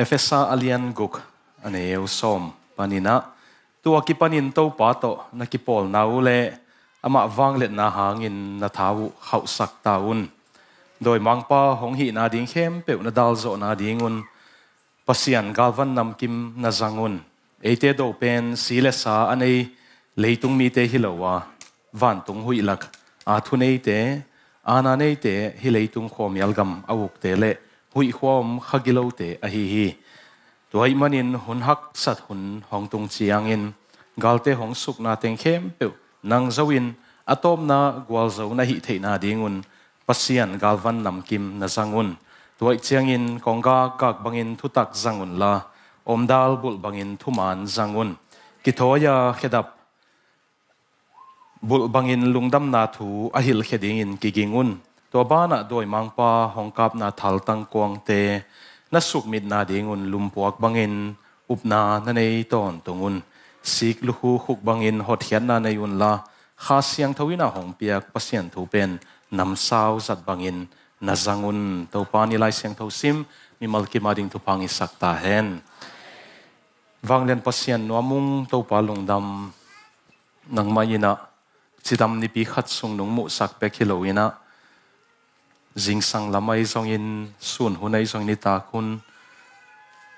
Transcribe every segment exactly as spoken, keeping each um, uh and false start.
Efesa a lian guk, a neu sawm paninah, tua kipanin Topa tawh na kipawlna uh le amah vangliatna hangin na tha uh khauhsak ta un. Dawimangpa hong hihna ding khempeuh na dalzawhna dingun Pasian galvan namkim na zang un. Eite do pen si le sa a nei leitung mite hi lo a, vantung huih lak a thuneite, aana neite, hih leitung khuamial gam a ukte le huih khua om kha gilote ahi hi. Tua ahih manin hun haksat hun hong tung ciangin galte hong sukna teng khempeuh nang zo in a tawpna gualzo na hih theihna dingun Pasian galvan namkim na zang un. Tua ahih ciangin kong gakgak bangin thutak zang unla, omdal bulh bangin thuman zang un. Kithawi-a khedap bulh bangin lungdamna thu a hilhkhia dingin kiging un. Tua banah dawimangpa hong kapna thaltang kuangte na sukmitna dingun lumpuak bangin upna na nei tawntung un. Sik lukhu khuk bangin hotkhiatna nei unla, Kha Siangtho in a hong piak Pasian thu pen namsau zat bangin na zang un. Topa ni Lai Siangtho sim mimal kim a ding thupha hong hisak ta hen. Vanglian Pasian nuam ung, Topa lungdam. Nangmah inah cidam nipi khat sung nong muhsak bek hi lo inah, zingsang lam ahi zongin, sun hun ahi zongin, nitak hun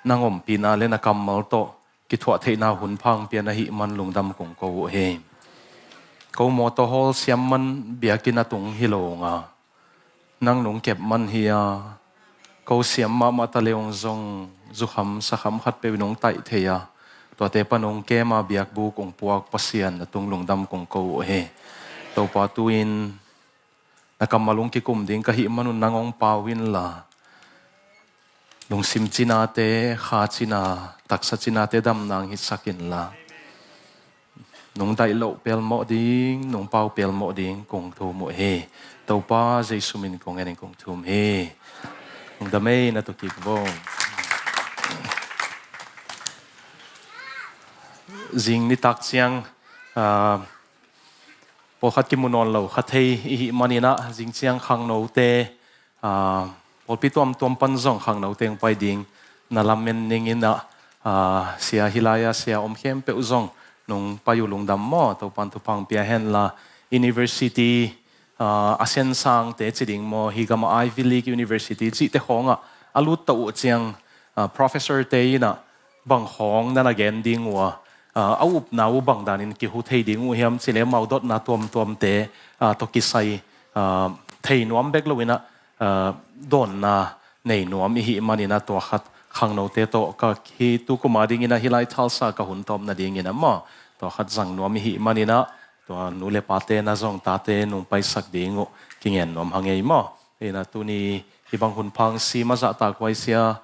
nang ompihna le na kammal tawh kithuah theihna hun pha hong pia na hih man lungdam kong ko uh hi. Ko mawtaw hawl siam man biakinn a tung hi lo nga, nang nong kep man hi a, ko siam mahmah ta le hong zong zukham sakham khatpeuh in hong taih thei a, tuate pan hong kem a biakbuk hong puak Pasian na tung lungdam kong ko uh hi. Topa, tu-in na kammal hong kikum ding ka hih manun nang hong pau inla, lungsim cinate, kha cina, taksa cinate damna hong hisak inla, nong daih loh pelmawh ding, nong pau pelmawh ding kong thum uh hi. Topa Jesu min kong ngenin kong thum hi. Lungdam ei, na tu kik bo. Zing nitak ciang, ah, pawlkhat kimu nawn lo kha thei i hih maninah, zing ciang khangnote, ah, pawlpi tuamtuam pan zong khangnote hong pai ding na lamen ning inah, ah, sia hih lai-a sia om khempeuh zong nong pai uh lungdam maw, Topan thupha hong pia henla, university, ah, a sensangte ci ding maw, hih gama Ivy League University cihte khawngah a lut to uh ciang, ah, professor-te inah bang khawng na na gen ding uh a, ah, a upna uh bang danin kihu thei ding uh hiam cih leh, mau dotna tuamtuamte, ah, tawh kisai, ah, thei nuam bek lo inah, ah, dawnna nei nuam i hih maninah, tua khat khangnote tawh ka hih tu kum a dinginah hih lai Tulsa ka hun tawpna dinginah maw, tua khat zang nuam i hih maninah, tua nu le pate na zong tate nong paisak ding uh kingen nuam hang ei maw. Inah tuni hih bang hun pha hong sim a zahtak huai sia,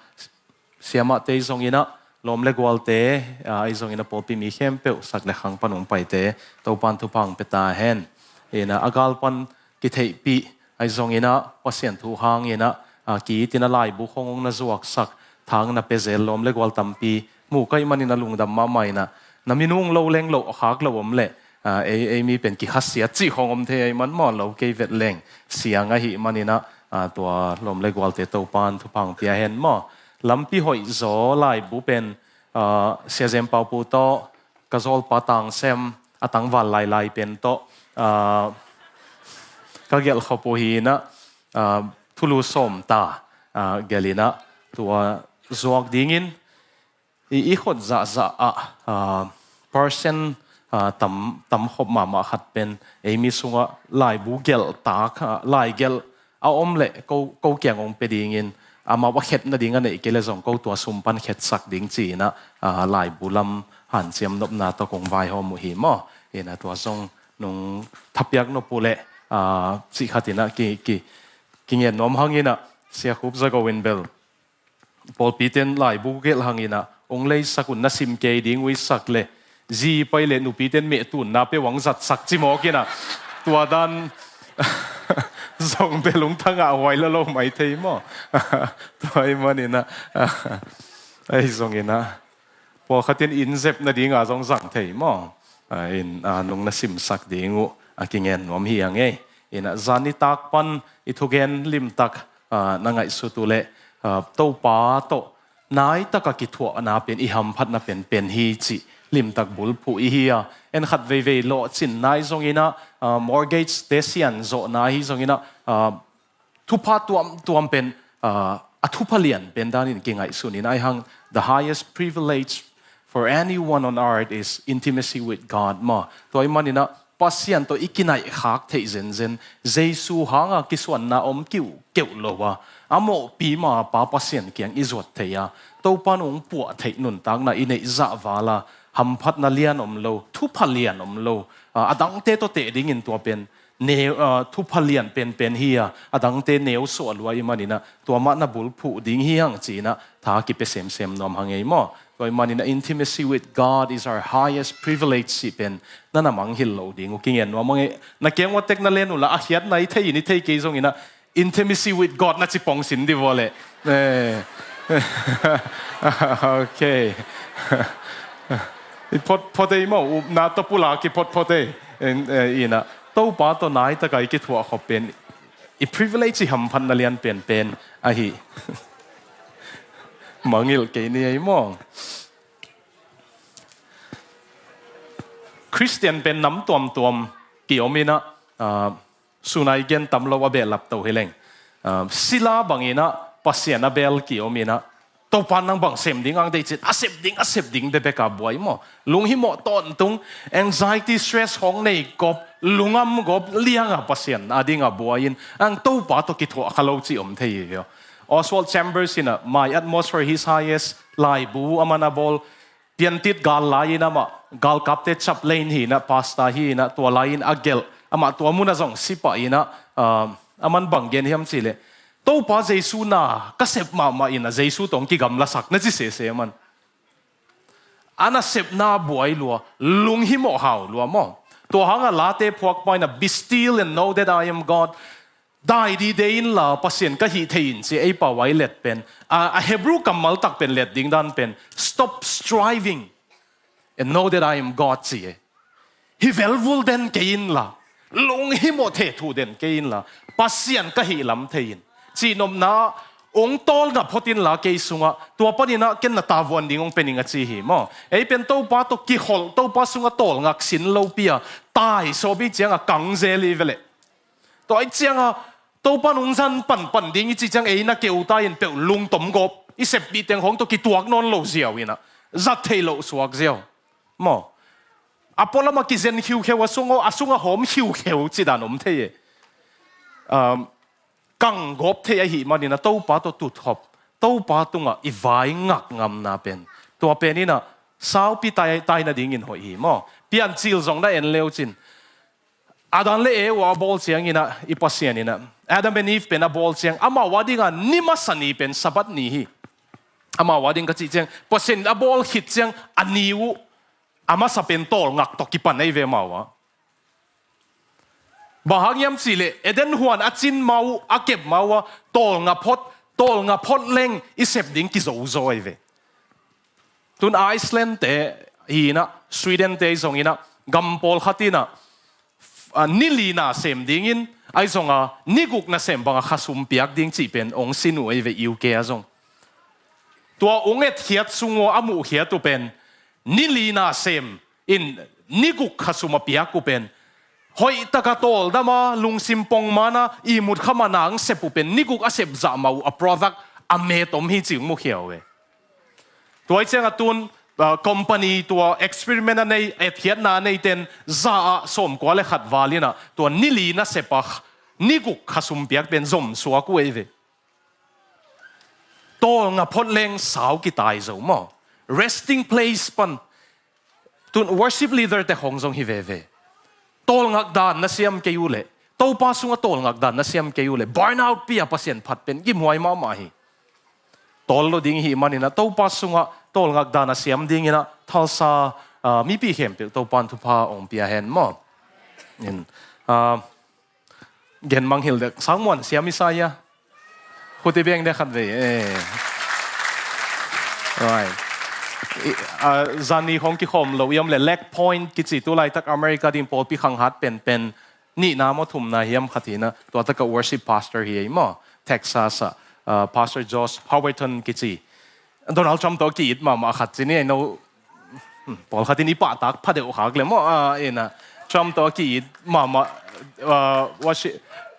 siamahte ahi zonginah, lawm le gualte, ah, ahi zonginah, pawlpi mi khempeuh, sak le khang pan hong paite Topan thupha hong pia ta hen. Inah a gal pan kitheihpih ahi zonginah, Pasian thu hanginah, ah, ki-itinah laibu khawng hong na zuaksak, thang na pia zel lawm le gual tampi mu ka hih maninah lungdam mahmah inah, na minung lo leng lo a khak lo om leh, ah, ei, ei mi pen kikhasiat cih khawng om thei ahih man maw, lo kei vet leng siang ahih maninah, ah, tua lawm le gualte Topan thupha hong pia hen maw. Lampi hoihzaw laibu pen, ah, Sia Zem Pau Pu tawh ka zawlpa Tang Sem a tangval lailai pen tawh, ah, ka gelh khop uh hi inah, ah, thulu sawm ta, ah, gelh inah, tua zuak dingin i, i khut zahzah ah, ah, percent, ah, tam, tam khop mahmah khat pen ei mi sungah laibu gelh tak, ah, lai gelh a om leh ko, ko kiang hong pia dingin, amau a khet nading a neih kei leh zong ko tua sum pan khetsak ding ci-inah, ah, laibu lam hanciam nopna tawh kong vaihawm uh hi maw. Inah tua zong nong thapiak nop uh leh, ah, cih khat inah ki, ki, kingen nuam hanginah, Sia Khup Za Go in bel, pawlpiten laibu gelh hanginah hong leisak un, na sim kei ding uh i sak leh, zi pai leh nupiten mehtunna peuh hong zatsak ci mawk inah, tua dan zong bel hong thangah huai la lo mai thei maw. Tua ahih maninah, ahi zonginah, pawlkhatin inn zep nadinga zong zang thei maw. Ah, in, ah, nong na simsak ding uh a kingen nuam hi a ngei. Inah zan nitak pan i thugen limtak, ah, na ngaihsut uh leh, ah, Topa tawh nai taka kithuahna pen i hamphatna penpen hi cih limtak bulphuh i hi a, en khat veivei lawhcinna hi zongin ah, ah, mortgage te sianzawhna hi zongin ah, ah, thupha tuamtuam pen, ah, a thupha lian pen danin kingaihsun in ai hang, the highest privilege for anyone on earth is intimacy with God maw. Tua ahih manin ah Pasian tawh i kinaihkhak theih zenzen, Jesu hanga kisuanna om kiuhkeuh lo a, a mawhpi mapa Pasian kiang i zuat thei a, Topa nung puah theih nuntakna i neih zah val a, hamphatna lian om lo, thupha lian om lo, ah, a dangte tawh teh dingin tua pen neu, ah, thupha lian penpen hi a, a dangte neu suah lua ahih manin ah tua mah na bulphuh ding hi hang ci-in ah tha kipia semsem nuam hang ei maw. Tua ahih manin ah intimacy with God is our highest privilege cih pen na na mangngilh lo ding uh kingen nuam hang ei. Na kiang ua tek na len uh la, a khiatna i thei in i thei kei zongin ah intimacy with God na ci pongsin di vua leh. Eh. Ok. I photphot ei maw, upna tawh pulak i photphot ei. En, eh, in ah Topa tawh nai taka i kithuah khop pen i privilege, i hamphatna lian penpen ahi. Mangngilh kei ni ei maw. Khristian pen nam tuamtuam kiom in ah, ah, sun a i gen tam lo a behlap to hi leng. Ah, sila bangin ah Pasian a bel kiom in ah, Topa nang bang sem ding ang deih cin, a sep ding, a sep ding bekbek a buai maw. Lunghimawh tawntung, anxiety, stress hong nei gawp, lungam gawp liang a Pasian a ding a buai in, ang Topa tawh kithuah kha lo cih om thei hi. Oswald Chambers in ah My Atmosphere, His Highest laibu a man a bawl, piantit gal lai-in amah, galkapte chaplain hi-in ah, pastor hi-in ah, tua lai-in a gelh, amah tua munah zong si pah in ah, ah, a man bang gen hiam cih leh, Topa Jesu na ka sep mahmah in ah Jesu tawh hong kigamlasak na ci sese a man. A nasepna buai lua, lunghimawh hau lua maw. Tua hangah Late phuakpa in ah, Be still and know that I am God. Dai dide inla Pasian ka hih thei in ci ei pau a i let pen, a, a Hebrew kammal tak pen let ding dan pen, Stop striving and know that I am God ci ei. Hih velvul den kei inla, lunghimawh thethuh den kei inla, Pasian ka hih lam thei in, cihnopna hong tawlnga phot inla kei sungah, tua panin ah ken na tavuan ding hong pe ning a ci hi maw. Ei pen Topa tawh kiholh, Topa sungah tawlngak sin lopi a, tai sawpi ciangah kang zel hi ve leh. Tua ahih ciangah Topa nung zan panpan ding i cih ciang ei na keu ta in peuh lungtom gawp, i seppih teng hong tawh kituak nawn lo ziau in ah, zat theih loh suak ziau maw. A pualamah kizen khiukheu, a sung, a sungah hawm khiukheu cih dan om thei e. Um, kang gawp thei ahih manin ah Topa tawh tutkhop, Topa tungah i vai ngakngamna pen, tua pen in ah saupi tai, tai nadingin hoih hi maw. Piancil zong na en leu cin, Adam le Eva a bawl ciangin ah, i Pasian in ah, Adam and Eve pen a bawl ciang, amau a dingah ni masa ni pen Sabbath ni hi. Amau a ding ka cih ciang, Pasian in a bawl khit ciang a ni uh, a masa pen tawlngak tawh kipan ahi ve amau ah. Bang hang hiam cih leh, Eden huan a cin ma uh, a kep ma uh ah, tawlnga phot, tawlnga phot leng i sep ding kizozo ahi ve. Tun Iceland te hi-in ah, Sweden te ahi zongin ah, gam pawlkhat in ah, ah, ni li na sem dingin, ahi zong a, ni guk na sem bang a khasum piak ding cih pen hong sin uh ahi ve, U K ah zong. Tua hong etkhiat sung uh a muhkhiat uh pen, ni li na sem in ni guk khasum a piak uh pen, hoih taka tawldam a, lungsim pongman a, ihmut kham a na hong sep uh pen, ni guk a sep zah ma uh a product a met om hi cih hong mukhia uh ve. Tua ahih ciangah tun, ah, company tua experiment a nei, etkhiatna a neite'n za ah sawmkua le khat val in ah, tua ni li na sep a, ni guk khasum piak pen zom suak uh ahi ve. Tawlnga phot leng sau kitai zo maw. Resting place pan. Tun worship leader te khong zong hi veve. Tawlngak dan na siam kei uh leh, Topa sungah tawlngak dan na siam kei uh leh, burnout pi a Pasian phat pen gimhuai mahmah hi. Tawl lo ding hi manin ah, Topa sungah tawlngak dan a siam dingin ah, Tulsa, ah, mipi khempeuh Topa'n thupha hong pia hen maw. In, ah, gen manghilh dek, sangmuan siam i sa hia? Khuti beng dek khat vei. Eh. Right. I, ah, zani khong kikhawm lo i om leh, Lac Point kici tu laitak America ding pawlpi khanghat penpen nihna maw thumna hiam khat hi-in ah, tua takah worship pastor hi ei maw, Texas ah, ah, Pastor Josh Howerton kici. Donald Trump tawh a ki-it mahmah khat ci ni, no, pawlkhat in i pahtak pha deuh khak le maw, ah, ina, Trump tawh a ki-it mahmah, ah, Washi-,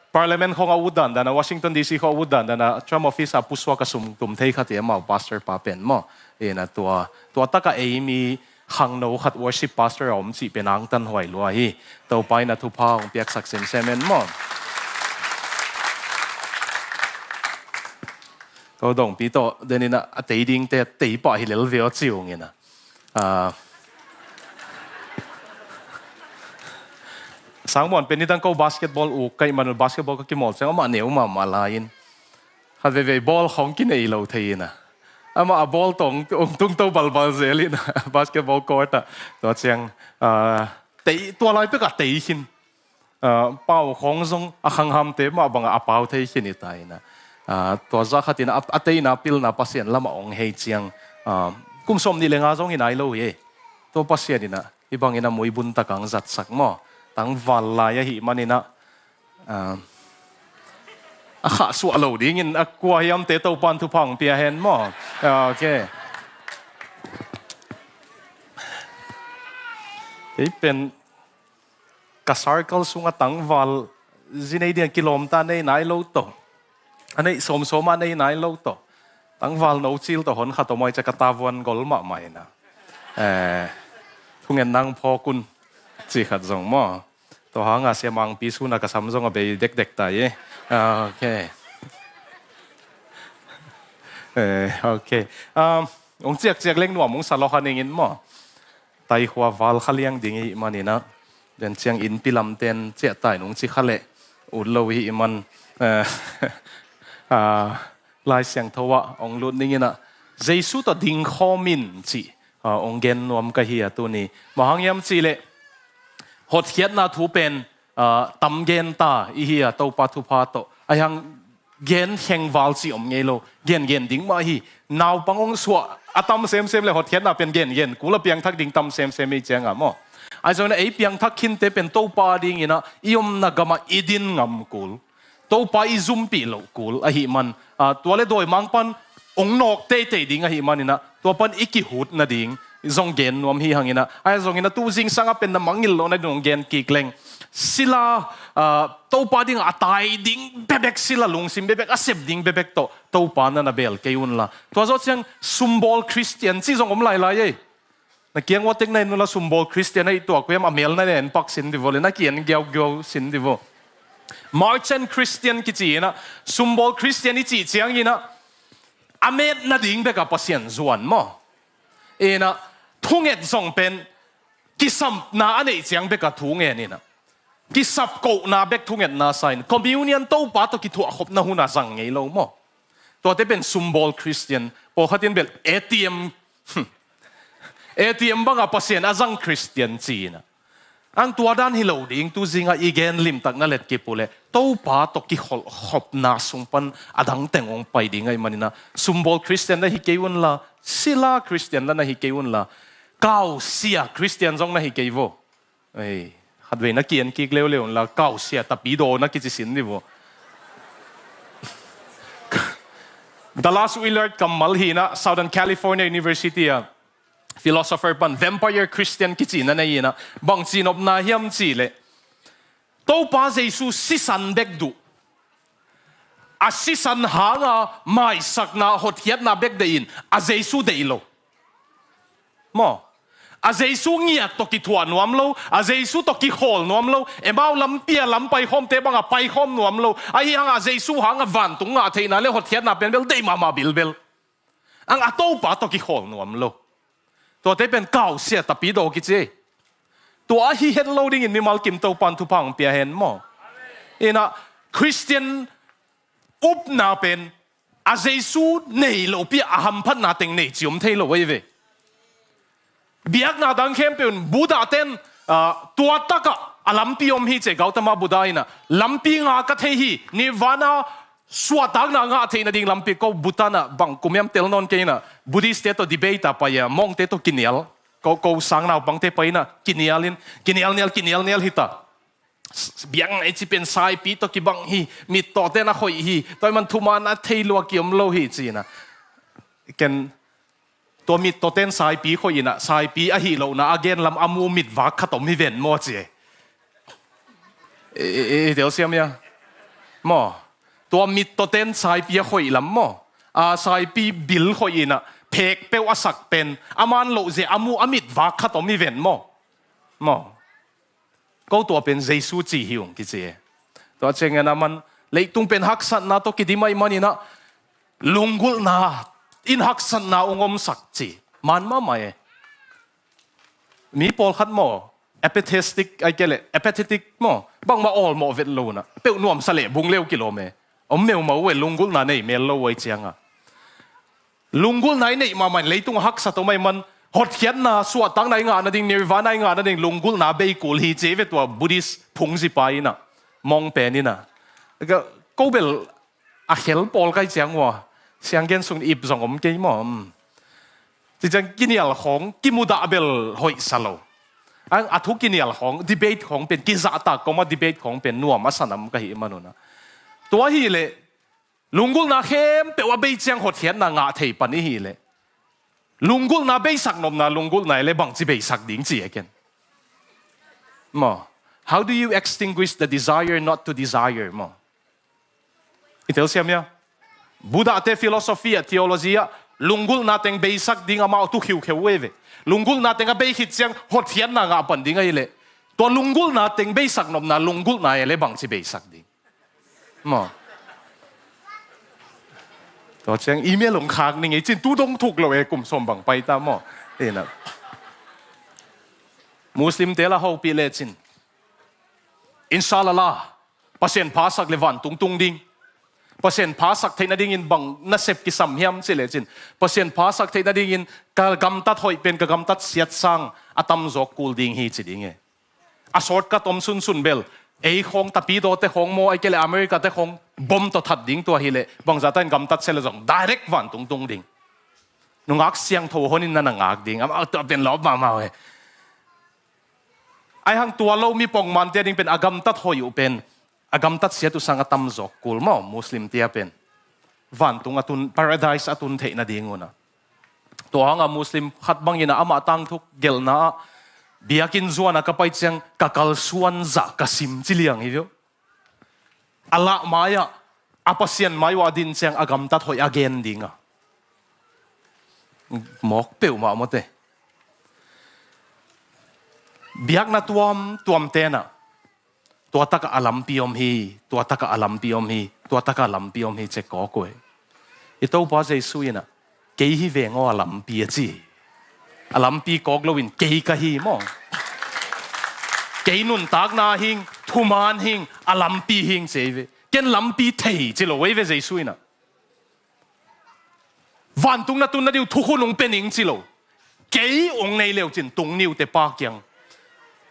Parliament khawng a ut dandan a, Washington D C khawng a ut dandan a, Trump office a pusuak a sum tum thei khat hi amau pastor pa pen maw. Ina tua, tua taka ei mi khangno khat worship pastor a om cih pen angtan huai lua hi. Topa in a thupha hong piaksak semsem en maw. Ko dongpi tawh, den ina a tei dingte, tei pah hi lel ve aw ci ung ina. Ah. Sangmuan pen nidang ko basketball uk ka hih man un basketball ka kimawl ciang amah neu mahmah lai-in. Khat veivei ball khawng kinei lo thei ina. Amah a ball tawh hong tungto balbal zel ina basketball court ah. Tua ciang, ah, tei, tua lai pekah tei khin. Ah, pau khawng zong a khanghamte mah bangah a pau thei khin hi ta ina. Ah, tua zah khat ina a, a teina pilna Pasian lamah hong hei ciang, ah, kum sawm nih le nga zong hi nai lo hi. Tua Pasian ina hih bang ina muibun tak ang zatsak maw. Tangval lai ahih man ina, ah, a khahsuah lo dingin a kua hiamte Topan thupha hong pia hen maw. Ah, ok. Kei pen ka circle sungah tangval zi nei ding a kilawmta nei nai lo tawh. A neih sawmsawm a nei nai lo tawh. Tangval no cil tawh hon khat om a i ciah ka tavuan gol mahmah ina. Eh, thungen nang phawk un. Ci khat zong maw. Tua hanga Sia Mangpi suna ka sam zong a bei dekdek ta i. Ah, ok. Eh, ok. Um, hong ciakciak leng nuam hong sa lawk a ningin maw. Taikhua val kha liang ding i hih man ina. Den ciang innpi lamten ciah ta in hong ci kha leh ut lo i hih man. Eh, ah, Lai Siangtho ah hong lut ning ina. Jesu tawh dingkhawm in cih, ah, hong gen nuam ka hi a tuni. Bang hang hiam cih leh hotkhiatna thu pen, ah, tam gen ta i hi a Topa thupha tawh. Ahi hang gen khengval cih om ngei lo. Gengen ding mah hi. Naupang hong suah a tam semsem le hotkhiatna pen gengen kul a piangthak ding tam semsem i cianga maw. Ahi zongin ei piangthak khinte pen Topa ding ina i omna gamah i din ngam kul. Topa i zumpih loh kul ahih man, ah, tua le dawimangpan hong nawk teitei ding ahih man ina tua pan i kihut nading zong gen nuam hi hang ina. Ahi zongin a tu zingsang a pen na mangngilh loh nading hong gen kik leng. Sila, ah, Topa dingah a tai ding bebek, sila lungsim bebek, a sep ding bebek tawh Topa na na bel kei unla. Tua zawh ciang sumbawl Christian cih zong om lailai ei. Na kiang ua tek na en unla sumbawl Christian ahi tua kuiam a mel na en pak sin divo le na ki-en giaugiau sin divo. Merchant Christian kici ina sumbawl Christian i cih ciang ina a met nading beka Pasian zuan maw. Ina thunget zong pen kisapna a neih ciang beka thu ngen ina. Kisap kohna bek thungetna sa in. Communion Topa tawh kithuahkhopna huna zang ngei lo maw. Tuate pen sumbawl Christian. Pawlkhat in bel A T M, A T M banga Pasian a zang Christian ci ina. Ang tua dan hi lo ding tu zinga i gen limtak na letkip uh leh Topa tawh kiholhkhopna sung pan a dang teng hong pai ding ahih man ina. Sumbawl Christian na hi kei unla, sila Christian la na hi kei unla, kausia Christian zong na hi kei vo. Ei, khatvei na ki-en kik leuleu unla, kausia tapidaw na kici sin divo. Dallas Willard kammal hi ina, Southern California University a philosopher pan vampire Christian kici na nei ina, bangci nopna hiam cih leh Topa Jesu sisan bek duh. A sisan hanga maisakna hotkhiatna bek deih in a Jesu deih lo. Maw? A Jesu ngiat tawh kithuah nuam lo, a Jesu tawh kikhawl nuam lo, Emau lampi a lam paikhawmte banga paikhawm nuam lo. Ahi hanga a Jesu hanga vantung ngah theihna le hotkhiatna pen bel deih mahmah bilbel. Ang a Topa tawh kikhawl nuam lo. Tuate pen kausia tapidaw kici. Tua ahi het lo dingin mimal kim Topan thupha hong pia hen maw. Ina Christian upna pen a Jesu nei lopi a hamphatna teng nei ci om thei lo ei ve. Biakna dang khempeuh in Buddha ten, ah, tua takah a lampi om hi ci e, Gautama Buddha ina lampi nga ka thei hi, Nirvana suahtakna ngah theih nading lampi ko Bhutan ah bang kum hiam tel nawn kei ina Buddhist te tawh debate a pai a, monk te tawh kinial, ko, ko sang naupangte pai ina kinial in, kinial nial, kinial nial hita. Biakna i ci pen saipi tawh kibang hi, mittawte na khoih hi, tua ahih man thuman a thei lua ki om lo hi ci ina. Ken Tua mittawten saipi khoih inah, saipi ahi lohna a genlam a mu mitvak khat om hi ven maw ci e. I, i, i, i telsiam ia? Maw. Tua mittawten saipi a khoih lam maw. A saipi bil khoih inah, phek peuh a sak pen, a man loh zia a mu a mitvak khat om hi ven maw. Maw. Ko tua pen Jesu ci hi ung kici e. Tua ciangin a man, leitung pen haksatna tawh kidim ahih maninah, lunggulhna in haksatna ung omsak ci. Man mahmah e. Mi pawlkhat maw, apathetic, ai kei leh, apathetic maw, bangmah awlmawh vet lo nah. Peuh nuamsa leh bung leu kilawm e. Om meumau e, lunggulhna nei mel lo uh ai cianga. Lunggulhna i neih mahmah in leitung a haksa to mah i man, hotkhiatna, suahtakna i ngah nading, nirvana i ngah nading, lunggulhna bei kul hi ci ve tua Buddhist phungzipa inah, mong pen inah. Ka, ko bel a khel pawl kai ciang ua, sianggen sung ip zong om kei maw. Hmm. Ci ciang kinial khawng, kimudah bel hoihsa lo. A, a thu kinial khawng, debate khawng pen, kizahtak kawma debate khawng pen, nuam a sanam ka hi manunah. Tua hi leh, lunggulhna khempeuh a bei ciang hotkhiatna ngah thei pan i hi leh. Lunggulhna beisak nopna, lunggulhna i le bangci beisak ding ci e ken. Maw. How do you extinguish the desire not to desire? Maw. I telsiam ia? Buddha te philosophy ah, theology ah, lunggulhna teng beisak ding amau tu khiukheu e ve. Lunggulhna teng a bei khit ciang hotkhiatna ngah pan ding ahi leh. Tua lunggulhna teng beisak nopna, lunggulhna i le bangci beisak ding. Maw. Tua ciang email ong khak ning ei cin tu dong thuk lo e kum sawm bang pai ta maw. Ina. Muslim te la hopih le cin. Inshallah. Pasian phasak le vantung tung ding. Pasian phasak theih nadingin bang nasep kisam hiam ci le cin. Pasian phasak theih nadingin ka gamtat hoih pen ka gamtat siat sang a tamzawk kul ding hi ci ding e. A shortcut om sunsun bel. Ei khawng tapidawte khawng maw, ai kei le America te khawng bom tawh that ding tua hi leh. Bangzah ta in gamtat sia le zong. Direct vantung tung ding. Nungak siangtho honin na na ngak ding. Amau tua pen lawp mahmah e. Ai hang tua lo mi pongmante a ding pen a gamtat hoih uh pen. A gamtat siat uh sang a tamzawk kul maw, Muslim tia pen. Vantung a tun, paradise a tun theih nading una. Tua hanga Muslim khat bangin a amah tangthuk gelhna ah biakinn zuan a ka pai ciang ka kalsuan zah ka sim ci liang hi veu. A lah mai-ah a Pasian mai uh a din ciang a gamtat hoih a gen dinga. Mawk peuhmah mawte. Biakna tuam tuam tenah. Tua takah a lampi om hi, tua takah a lampi om hi, tua takah a lampi om hi, cek kawk uh e. I Topa Jesu inah, kei hi veng aw a lampi a ci. A lampi kawk loin kei ka hi maw. Kei nuntakna hing, thuman hing, a lampi hing ci ei ve. Ken lampi thei ci lo ei ve Jesu inah. Vantung na tun nading uh thukhun ung pe ning ci lo. Kei ung nei leu cin tung niute Pa kiang.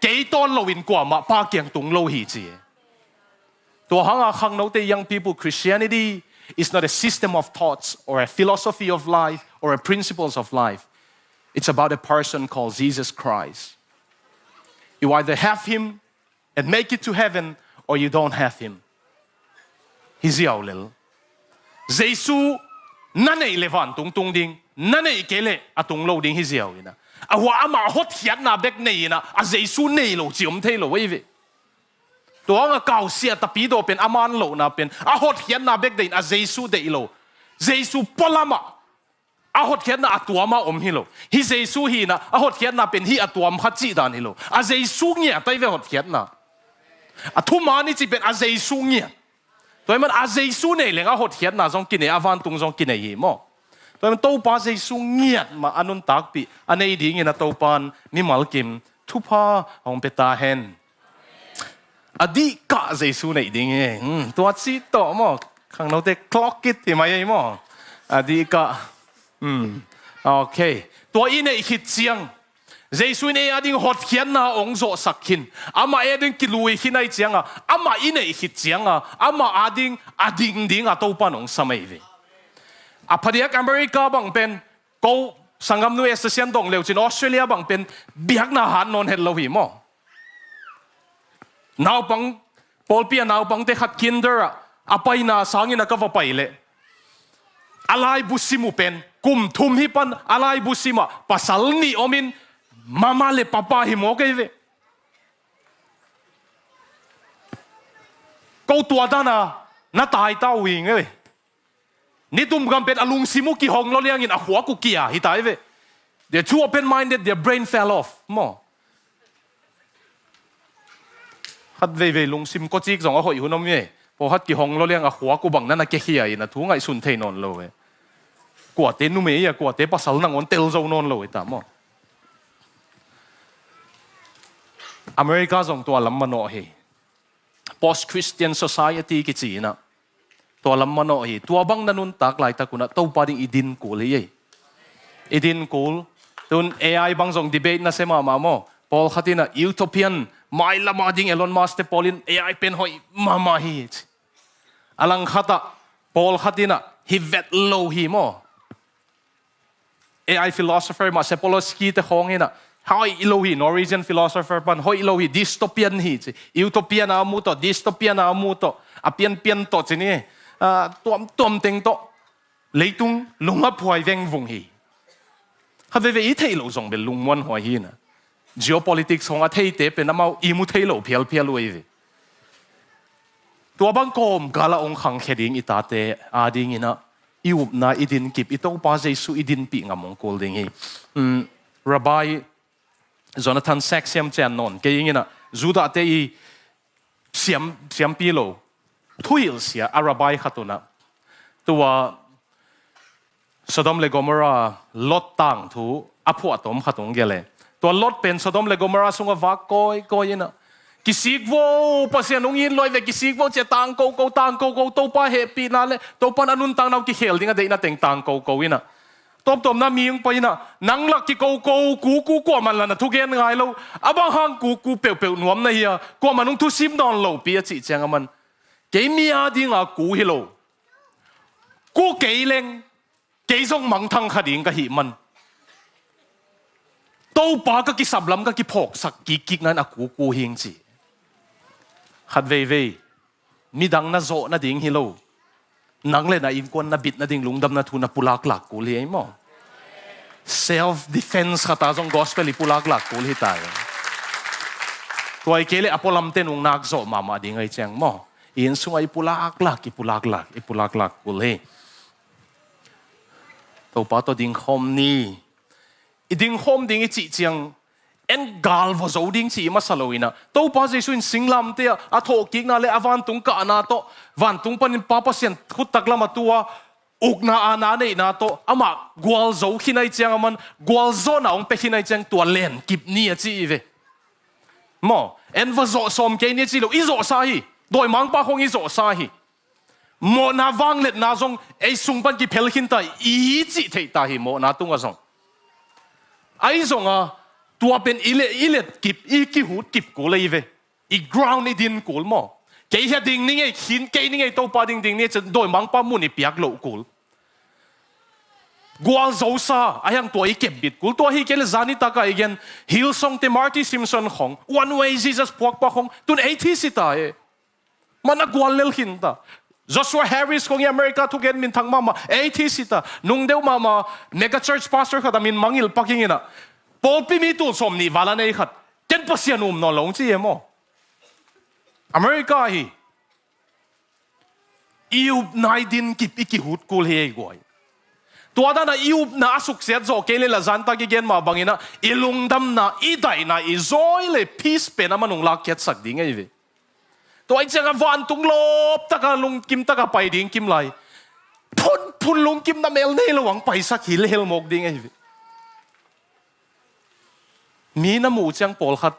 Kei tawn loin kuamah Pa kiang tung lo hi ci. Tua hanga khangnote young people, Christianity is not a system of thoughts or a philosophy of life or a principles of life. It's about a person called Jesus Christ. You either have him and make it to heaven or you don't have him. Hi ziau lel. Jesu na neih le vantung tung ding, na neih kei leh a tung lo ding hi ziau inah. A hua amah hotkhiatna bek nei inah, a Jesu nei lo ci om thei lo ei ve. Tua hanga kausia tapidaw pen a man lohna pen, a hotkhiatna bek deih in a Jesu deih lo. Jesu pualamah a hotkhiatna a tuama om hi lo. Hi Jesu hi inah a hotkhiatna pen hi a tuam kha cih dan hi lo. A Jesu ngiat ai ve hotkhiatna. A thuman i cih pen a Jesu ngiat. Tua hi man a Jesu nei leng a hotkhiatna zong kinei, a vantung zong kinei hi maw. Tua hi man Topa Jesu ngiat mah a nuntakpih a nei dingin a Topan mimal kim thupha hong pia ta hen. A dihkah Jesu neih ding hi. Hmm, tua cih tawh maw. Khangnote clock it hi mai ei maw. A dihkah. Hmm. Ok. Tua i neih khit ciang Jesu in ei ading hotkhiatna hong zawhsak khin. Amah ei ading kilui khin ai cianga. Amah i neih khit cianga. Amah ading a ding dinga Topan hong sam ei ve. A phadiak America bang pen. Ko sanggamnu Esther Sian dong leu cin Australia bang pen. Biakna hat nawn het lo hi maw. Naupang, pawlpi a naupangte khat kinder ah, a paina sangin a ka va pai leh. A laibu sim uh pen, Kum thum hi pan a laibu simah pasal nih omin mama le papa hi mawk ei ve. Ko tua dana na taita uh hi ngei. Nitum gam pen a lungsim uh kihong lo liangin a khuak uh kia hi ta ei ve. They're too open-minded, their brain fell off maw. Khat veivei lungsim kawcik zong a hoih hun om hi. Pawlkhat kihong lo liang a khuak uh bang nana kekhia in a thu ngaihsun thei nawn lo hi. Kuate numei a kuate pasal nangawn tel zo nawn lo hi ta maw. America zong tua lam manawh hi. Post-Christian society kici inah tua lam manawh hi. Tua bang na nuntak laitak unah Topa ding i din kul hi ei. I din kul. Tun A I bang zong debate na se mahmah maw. Pawlkhat inah utopian, mailam a ding Elon Musk te pawl in A I pen hoih mahmah hi ci. A langkhatah pawlkhat inah hi vet lo hi maw. A I philosopher mah Sapolsky te khawng inah hoih lo hi, Norwegian philosopher pan hoih lo hi, dystopian hi ci. Utopian a mu tawh, dystopian a mu tawh, a pianpian tawh ci ni. Ah, tuamtuam teng tawh leitung lungaphuai vengvung hi. Khat veivei i theih loh zong bel lungmuanhuai hi inah. Geopolitics hong a theite pen amau i mu thei lo phialphial uh ei ve. Tua bang kawmkal a hong khangkhia ding i tate a ding inah i upna i dinkip i Topa Jesu i dinpih ngam hong kul ding hi. Um, Rabbi Jonathan Sacks siam cian nawn kei ing inah Judah te i siam, siampi lo thuhilh sia a rabbi khat unah tua Sodom le Gomorrah Lot tangthu a phuahtawm khat hong gelh e. Tua Lot pen Sodom le Gomorrah sungah vak kawikawi inah kisik vo, Pasian hong it luai ve, kisik vo cia tang koko, tang koko, Topa hehpihna le Topan a nuntakna uh kikhel ding a deihna teng tang koko inah. Tawmtawmna mi hong pai inah nang lak kikoko, kuku kuaman la na thugen ngai lo. A bang hang kuku peuhpeuh nuam na hi a, kuaman hong thusim nawn lopi a cih ciang a man. Kei mi a dinga ku hi lo. Ku kei leng kei zong mangthang kha ding ka hih man. Topa ka kisap lam ka kiphawksak kikkik nan a kuku hing ci. Khat veivei midang na zawh nading hi lo. Nang le na innkuan na bit nading lungdamna thu na pulaklak kul hi ei maw. Self defense khata zong gospel i pulaklak kul hi ta ei. Tua i kei le a pualamte nung nak zawh mahmah ding ei ciang maw. I inn sungah i pulaklak, i pulaklak, i pulaklak kul hi. Topa tawh dingkhawm ni. I dingkhawm ding i cih ciang en gal vua zo ding cih i masa lo inah Topa Jesu in singlamte ah a thawhkikna le a vantung kahna tawh vantung panin Pa Pasian khuttak lam a tua ukna a na neihna tawh amah gualzo khin ai ciang a man gualzawhna hong pia khin ai ciang tua lenkip ni a ci i ve. Maw, en va zawh sawm kei ni a ci lo, i zawhsa hi. Dawimangpa khong i zawhsa hi. Mawhna vangliatna zong ei sung pan kiphel khinta i cih theihta hi mawhna tungah zong. Ahi zonga tua pen i let, i let kip, i kihut kip kul ei ve. I ground i din kul maw. Kei hia ding ning ei, khin kei ning ei, Topa ding ding ni ei, dawimangpa mun i piak loh kul. Gualzosa a hiang tua i kepbit kul. Tua hi kei le zani taka i gen Hillsong te, Marty Simpson khong, One Way Jesus phuakpa khong tun ei thi sita e. Man a gual lel khinta. Joshua Harris kong i America thugen minthang mahmah ei thi sita. Nungdeuh mahmah mega church pastor khat a min mangil paking inah pawlpi mi tul sawm nih val a nei khat ken Pasian um nawn lo hong ci e maw. America hi. I upna i din kip i kihut kul hi ei guai. Tua dana i upna a suksiat zawh kei le la zanta kigen mah banginah i lungdamna i daihna i zawi le peace pen a man hong lakkhiatsak ding ei ve. Tua i cianga vantung lawp taka lungkim taka pai ding kim lai phunphun lungkimna mel nei lo ang paisak hi le helmawk ding ei ve. Mi na muh ciang pawlkhat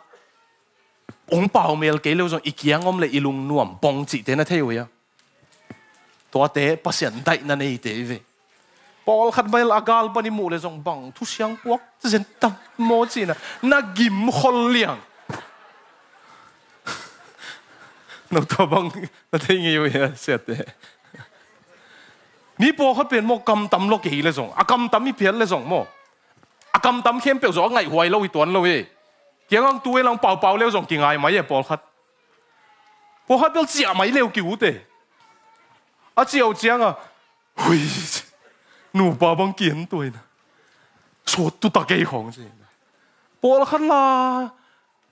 hong pau mel kei leu zong i kiang om le i lungnuam pong cihte na thei uh hia? Tuate Pasian daihna neite i ve. Pawlkhat bel a gal pan i muh le zong bang thusiang puak zen tam maw cihna na gim khol liang. No tua bang na thei ngei uh hia siate? Mi pawlkhat pen maw kamtam lo kei le zong a kamtam i phiat le zong maw a kamtam khempeuh zawh a ngaihhuai lo hi tuan lo hi. Kiangang tu e lang paupau leu zong kingai mai e pawlkhat. Pawlkhat bel ciah mai leu ki-ut e. A ciah uh cianga hui Nupa bang ki-en tuaina. Sawt tuta kei khawng ci. Pawlkhat la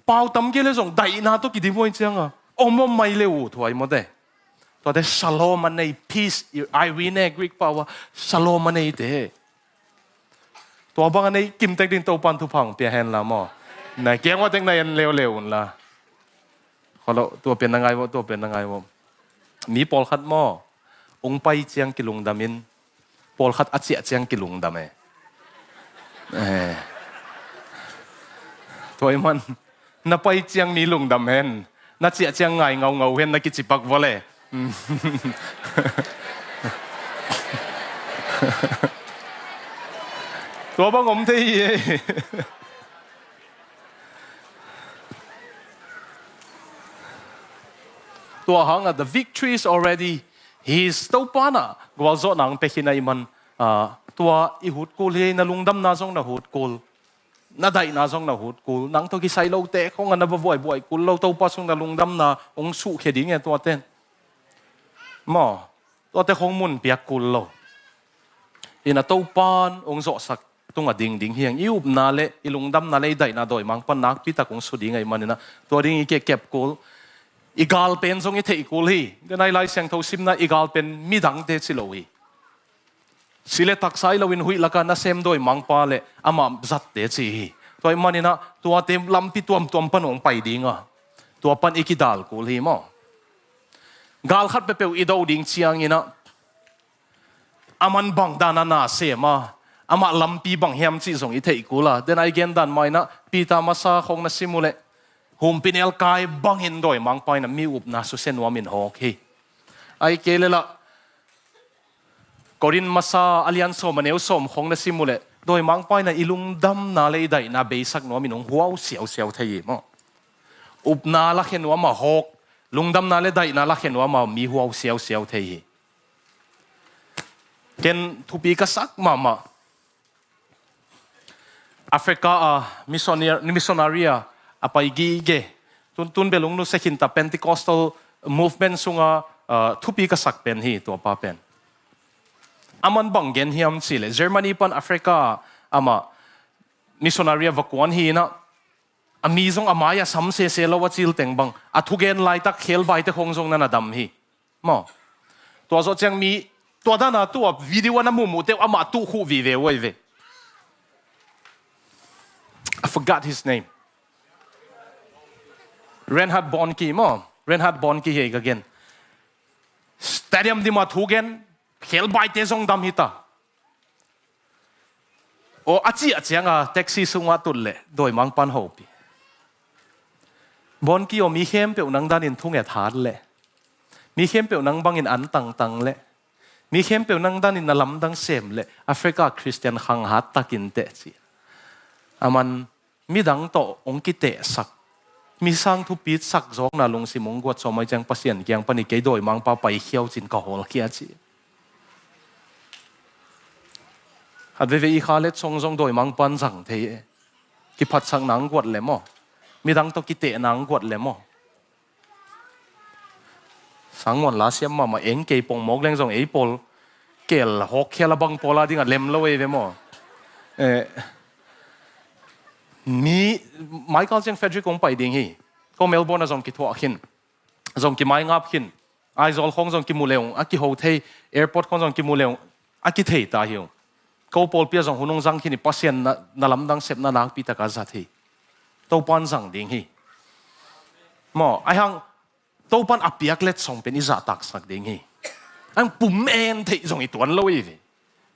pau tam kei le zong daihna tawh kidim huai cianga om om mai le uh thuai mawte. Tuate shalom a nei, peace, Irene, Greek pau a shalom a neite. Tua bang a nei kimtek ding Topan thupha hong pia hen la maw. Na kiang ua tek na en leuleu un la. Kholo, tua pen na ngai vawh, tua pen na ngai vawh. Mi pawlkhat maw, ung pai ciang kilungdam in, pawlkhat a ciah ciang kilungdam e. Eh. Tua i man, na pai ciang mi lungdam hen, na ciah ciang ngai ngaungau hen na kicipak vawh le. Tua bang om thei hi e. Tua hangah the victory is already his. Topa na gualzawhna ang pekhin a i man, ah, tua i hutkul hi, na lungdamna zong na hutkul, na daihna zong na hutkul, nang tawh kisai lote khong a na va buaibuai kul lo, Topa sung na lungdamna hong suhkhia ding e tuaten. Maw, tuate khong mun piak kul lo. Ina Topan hong zawhsak tunga dingding hiang i upna le i lungdamna le i daihna dawimangpan nakpitak hong su ding ahih maninah tua ding i kekep kul. I galpen zong i theih kul hi. Denai Lai Siangtho simna i galpen midangte ci lo hi. Si le taksa i loin huih laka nasem dawimangpa le amah zatte ci hi. Tua ahih maninah tuate lampi tuamtuam pan hong pai dinga tua pan i kidal kul hi maw. Galkhat peuhpeuh i do ding cianginah a man bang dana na sem a, amah lampi bang hiam cih zong i theih kul a. Denai gen dan mainah Peter masa khong na sim uh leh humpinelkai bangin dawimangpa inah mi upna susia nuamin hawk hi. Ai kei le lah Korin masa a lian sawm a neu sawm khong na sim uh leh dawimangpa inah i lungdamna le i daihna beisak nuamin hong huau siausiau thei hi maw. Upna lakhia nuam a hawk, lungdamna le daihna lakhia nuam a mi huau siausiau thei hi. Ken thupi ka sak mahmah. Africa a missionary, missionary a a pai gige. Tun, tun belung nu sekhinta Pentecostal movement sunga, ah, thupi ka sak pen hi tua pa pen. A man bang gen hiam cih leh Germany pan Africa a amah missionary a va kuan hi inah a mi zong a mai a sam sese lo a cil teng bang a thugen laitak khelbaite khong zong na na dam hi. Maw. Tua zawh ciang mi, tua dana tua video a na muhmuh teuh amah tuh khuh vive uai ve. I forgot his name. Reinhard Bonnke maw. Reinhard Bonnke hi ka gen. Stadium dima thugen, khelbaite zong dam hita. Aw, a ciah cianga taxi sungah tut leh dawimangpan hopih. Bonnke aw, mi khempeuh nang danin thunget hat leh, mi khempeuh nang bangin an tangtang leh, mi khempeuh nang danin na lamdang sem leh Africa Christian khang hat takin teh ci. A man midang tawh hong kitehsak, mi sang thupitsak zawkna lungsim hong guat sawm ai ciang Pasian kiang pani kei dawimangpa pai khiau cin ka hawlkhia ci. Khat veve i kha letsong zong dawimangpan zang thei e. Kiphatsakna hong guat le maw, midang tawh kitehna hong guat le maw. Sangmuan la siam mahmah eng kei pongmawk leng zong ei pawl kel hawkkhial a bang pawl a dingah lem lo ei ve maw. Eh, mi Michael ciang Frederick hong pai ding hi. Ko Melbourne a zong kithuah khin, zong kimaingap khin. Aizawl khawng zong kimu leung a kiho thei, airport khawng zong kimu leung a kithei ta hi ung. Ko pawlpi a zong hun hong zang khin hi, Pasian na, na lamdang sepna nakpi taka zat hi. Topan zang ding hi. Maw, ai hang Topan a piak letsong pen i zahtaksak ding hi. Ang pum en theih zong i tuan lo i ve.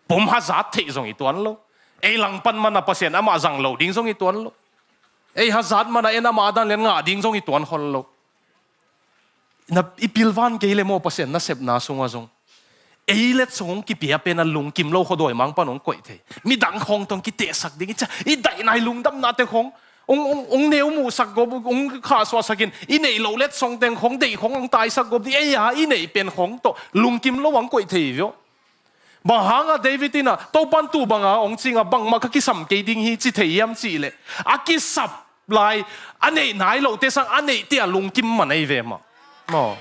Pum hazat theih zong i tuan lo. Ei langpan mana Pasian amah zang lo ding zong i tuan lo. Ei hazat mana en amah a dan len ngah ding zong i tuan khol lo. Na, i pilvan kei le maw Pasian nasepna sungah zong ei letsong kipia pen a lungkim lo khaw dawimangpan hong koih thei. Midang khawng tawh kitehsak ding i ca, i daihna i lungdamnate khawng hong, hong, hong neu muhsak gawp, hong khahsuahsakin i neih loh letsong teng khawng deih khawng hong taisak gawp ding, ei a i neih pen khawng tawh lungkim lo hong koih thei viau. Bang hanga David inah Topan tu banga hong cinga bangmah ka kisam kei ding hi ci thei hiam cihleh a kisap lai a neih nai lohte sang a neihte a lungkim man ei ve mah. Maw.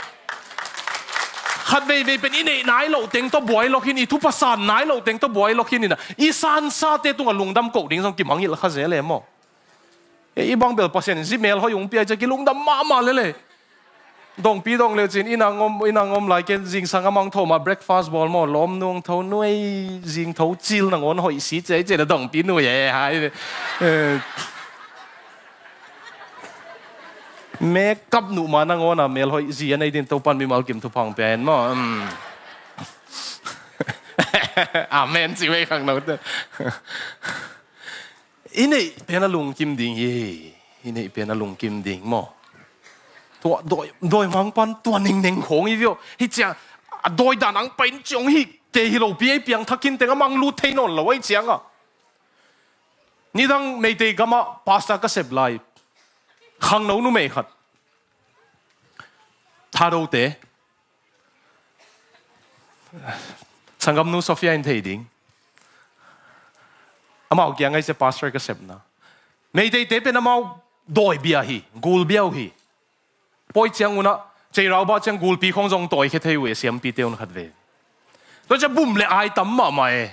Khat veivei pen i neih nai loh teng tawh buai lawk hi in, i thupha san nai loh teng tawh buai lawk hi in ah, i sansate tungah lungdam koh ding zong kimangngilh kha zel e maw. E, i bang bel Pasian in zi melhoih hong pia ciang kilungdam mahmah lel e. Dongpi dong leu cin, inn ah om, inn ah om lai ken zingsang a mangtho mah breakfast bawl maw, lawm nuang tho nuai, zing tho cil nangawn hoih si ciai ciai na dongpi nuai e hai. E. Makeup nuh ma nangawn a melhoih zi a nei din Topan mimal kim thupha hong pia hen maw. Um. Amen ci ve khangnote. I neih pen a lungkim ding hi. I neih pen a lungkim ding maw. Tua dawi, dawimangpa'n tua ningneng khawng hi viau. Hi ciang a dawi dan ang pai in ciang hi te hi lo pi ei piangthak khin teng a manglut thei nawn lo ahi ciang a. Nidang Meitei gamah pastor ka sep lai. Khangno numei khat. Thadote. Sanggamnu Sophia in thei ding. Amau kiang ahi ciang pastor ka sepna. Meiteite pen amau dawibia hi, gulbia uh hi. Pawi ciang un ah, ceirau bah ciang gulpi khawng zong tawikhia thei uh e, siampite un khat ve. Tua ciang bum le ai tam mahmah e.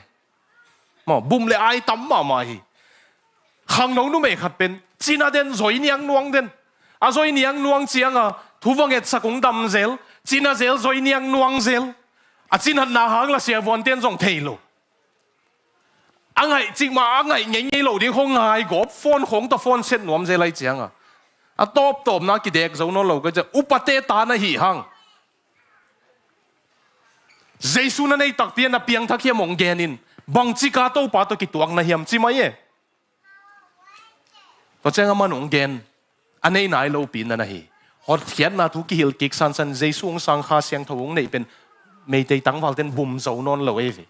Maw, bum le ai tam mahmah hi. Khangno numei khat pen cina den, zoi niang nuang den. A zoi niang nuang ciang a thu va ngetsak hong dam zel, cina zel, zoi niang nuang zel. A cinatna hang la siavuante'n zong thei lo. A ngaih cikmah a ngaih ngeingei lo ding khawng ngai gawp, phone khawng tawh phone set nuam zel ahi ciang a, a tawptawpna kidek zo nawn lo ka ciang, upate ta na hi hang. Jesu na nei takpi a, na piangthak hiam hong gen in, bangcik a Topa tawh kituak na hiam ci mai e. Tua ciang aman hong gen, a nei nai lopi na na hi. Hotkhiatna thu kihilh kik sansan, Jesu hong sang, Kha Siangtho hong neih pen Meitei tangvalte'n bum zo nawn lo ei ve.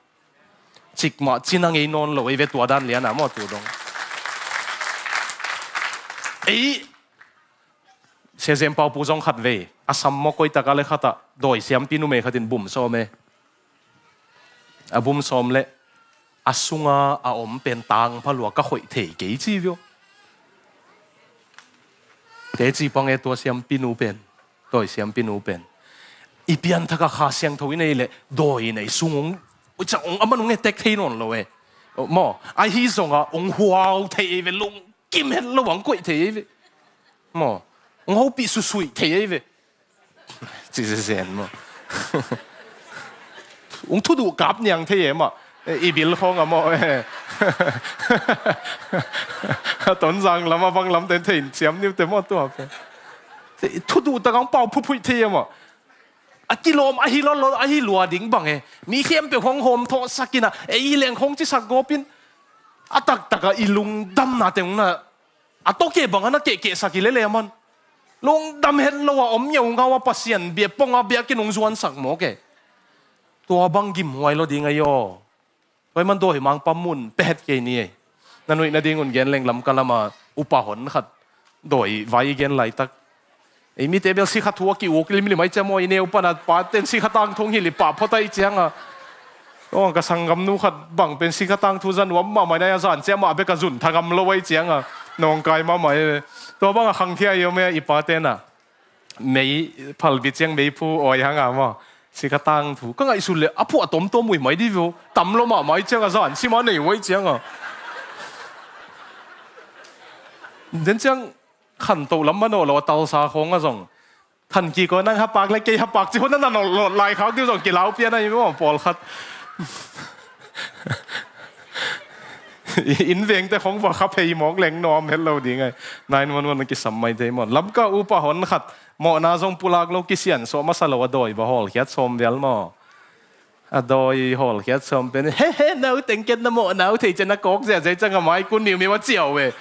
Cikmah cina ngei nawn lo ei ve, tua dan lian a maw tu dong. Ei Sia Zem Pau Pu zong khat vei, a sam maw koi tak a le khat ah dawi siampi numei khat in bum sawm e. A bum sawm leh a sunga a om pen tangpha lua ka khoih thei kei ci viau. Teci pang e tua siampi nu pen, dawi siampi nu pen. I pianthak a Kha Siangtho i nei leh dawi i nei sung hong, ui ca hong, aman hong etek thei nawn lo e. Maw, ahi zong a hong huau thei ei ve, lungkim het lo hong koih thei ei ve. Maw, hong hopih susuih thei ei ve. Ci zenzen maw. Hong thuduh kap niang thei e maw. E, i bil khawng a maw. E. A Tonzang lam a bang lam ten thei in ciam niu te maw tua pen. Thuduh tak hong pau phuphuih thei e maw. A kilawm ahi lawlaw, ahi lua ding bang e. Mi khempeuh hong hawm thawhsak in a, ei hi leng hong cisak gawp in. A taktak a i lungdamna teng hong na a tawkeh bang a na kehkehsak hi lele a man. Lungdam het lo a om ngeungau a Pasian bia pong a biakinn hong zuansak mawk e. Tua bang gimhuai lo ding ahi aw. Tua hi man dawimangpa mun pehet kei ni ei. Na nuih nading un gen leng Lamka lama upa hon khat dawi vai i gen laitak. Ei mite bel sikha thu a ki-uk limlim ahi ciang maw, i neu pan a pate'n sikha tangthu hong hilh i pah phot ahi ciang a. Aw, ka sanggamnu khat bang pen sikha tangthu za nuam mahmah in a, a zan ciang mah bek a zun thagam lo ahi ciang a. Nawngkai mahmah e. Tua bang a khangthia i om e i pate'n a. Mei, phalbi ciang meiphu awi hang a maw. Sikha tangthu. Ka ngaihsut leh a phuah tomtom uh hi mai di veu. Tam lo mahmah ahi ciang a zan sim a nei uh ahi ciang a. Den ciang khantoh lam manawh lo a talsa khawng a zong. Thanki ko nang hapak le kei hapak ci hon na nanawh lawt lai khak diu zong kilau pian ahi maw pawlkhat. Inn vengte khawng va kha phei mawk leng nuam het lo ding ahi. Nine one one a kisam mai thei maw. Lamka upa hon khat mawhna zong pulak lo kisian suah masa lo a dawi va hawlkhiat sawm vial maw. A dawi hawlkhiat sawm pen, he he, no teng ken na mawhna uh thei cian na kawk ziahziah ciang a mai kun miumiu a ciau ve.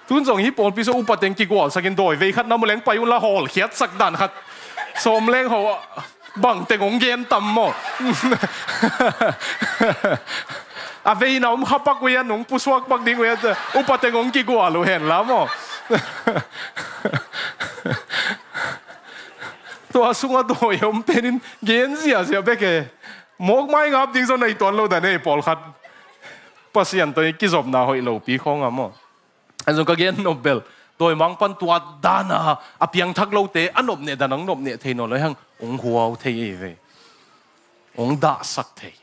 Tun zong hi pawlpi sua upa teng kigualsakin dawi vei khat na mu leng pai unla hawlkhiatsak dan khat. Sawm leng ho bang teng hong gen tam maw. A veina om khapak uh hian hong pusuak pak ding uh hian upa teng hong kigual uh henla maw. Tua sunga dawi om penin gen ziahziah bek e. Mawk mai ngap ding zaw nei tuan lo dan e pawlkhat. Pasian tawh i kizopna hoih lopi khawng a maw. An zong ka gen nop bel dawimangpa'n tua dana a piangthak lote a nopneh dan ang nopneh thei nawn lo hang. hong huau thei ei ve. Hong dahsak thei.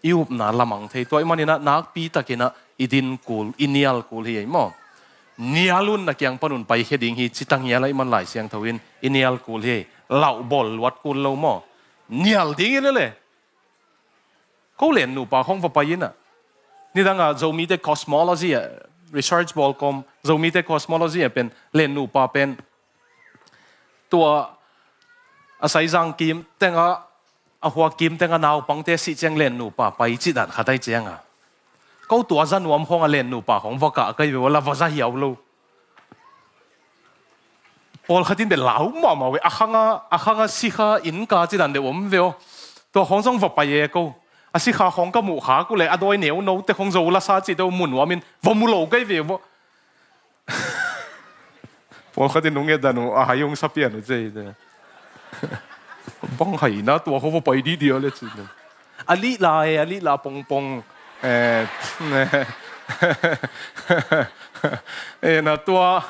I upna lamang thei. Tua ahih maninah nakpi takinah i din kul, i nial kul hi ei maw? Nial un, na kiang panun paikhia ding hi, ci tangial ahih man Lai Siangtho in i nial kul hi ei. Lauhbawl luat kul lo maw? Nial ding hi lele. Ko lennupa khong va pai inah, nidangah Zomite cosmology ah, research bawl kawm, Zomite cosmology ah pen lennupa pen tua a saizang kim tengah, a hua kim tengah naupangte sih ciang lennupa pai cih dan khat ai cianga, ko tua za nuam khong a lennupa khong va kah kai ve ua, la va za hiau lo. Pawlkhat in bia lau mahmah ve, a khanga, a khanga sikha innka cidan deuh om ve aw. Tua khong zong va pai e ko. A sikha khong ka muh khak uh le, a dawi neu note khong zo lasa cih deuh mu nuamin va mu lo kei ve vua. Pawlkhat in nung etdan uh, a hai hong sa pian uh cei te. Bang haina tua khong va pai dihdia le cih deuh. A lihla e, a lihla pongpong. E, e, na tua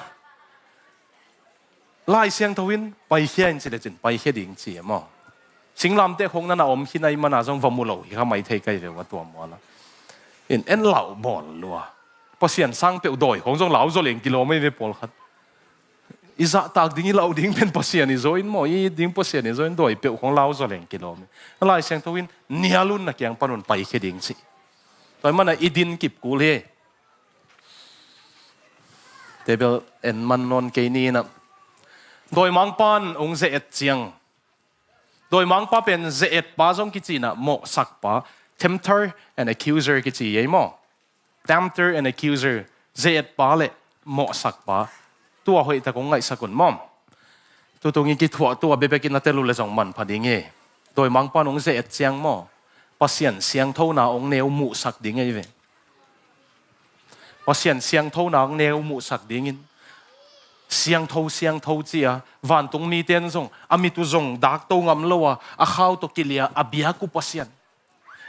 Lai Siangtho in paikhia in ci lecin paikhia ding ci e maw? Singlamteh khong nana om khin ahih mana zong va mu lo hi kha mai thei kai ve ua tua muala. In en lauhbawl lua. Pasian sang peuh dawi khong zong lau zaw leng kilawm ei ve pawlkhat. I zahtak ding, i lauh ding pen Pasian i zaw in maw, i it ding Pasian i zaw in, dawi peuh khong lau zaw leng kilawm hi. Lai Siangtho in nial un, na kiang panun paikhia ding ci. Tua ahih mana i din kip kul hi. Table en man nawn kei ni inah. Dawimangpa in hong ze-et ciang. Dawimangpa pen ze-etpa zong kici inah, mawhsakpa, tempter and accuser kici ei maw? Tempter and accuser, ze-etpa le mawhsakpa. Tua hoihtak hong ngaihsak un maw? Tutung i kithuah tua bekbekin a tel uh le zong manpha ding hi. Dawimangpa in hong ze-et ciang maw? Pasian siangthona hong neu muhsak ding ei ve. Pasian siangthona hong neu muhsak dingin, siangtho, siangtho ci-a vantung mite in zong a mit uh zong dakto ngam lo a, a khau tawh kilia a biak uh Pasian,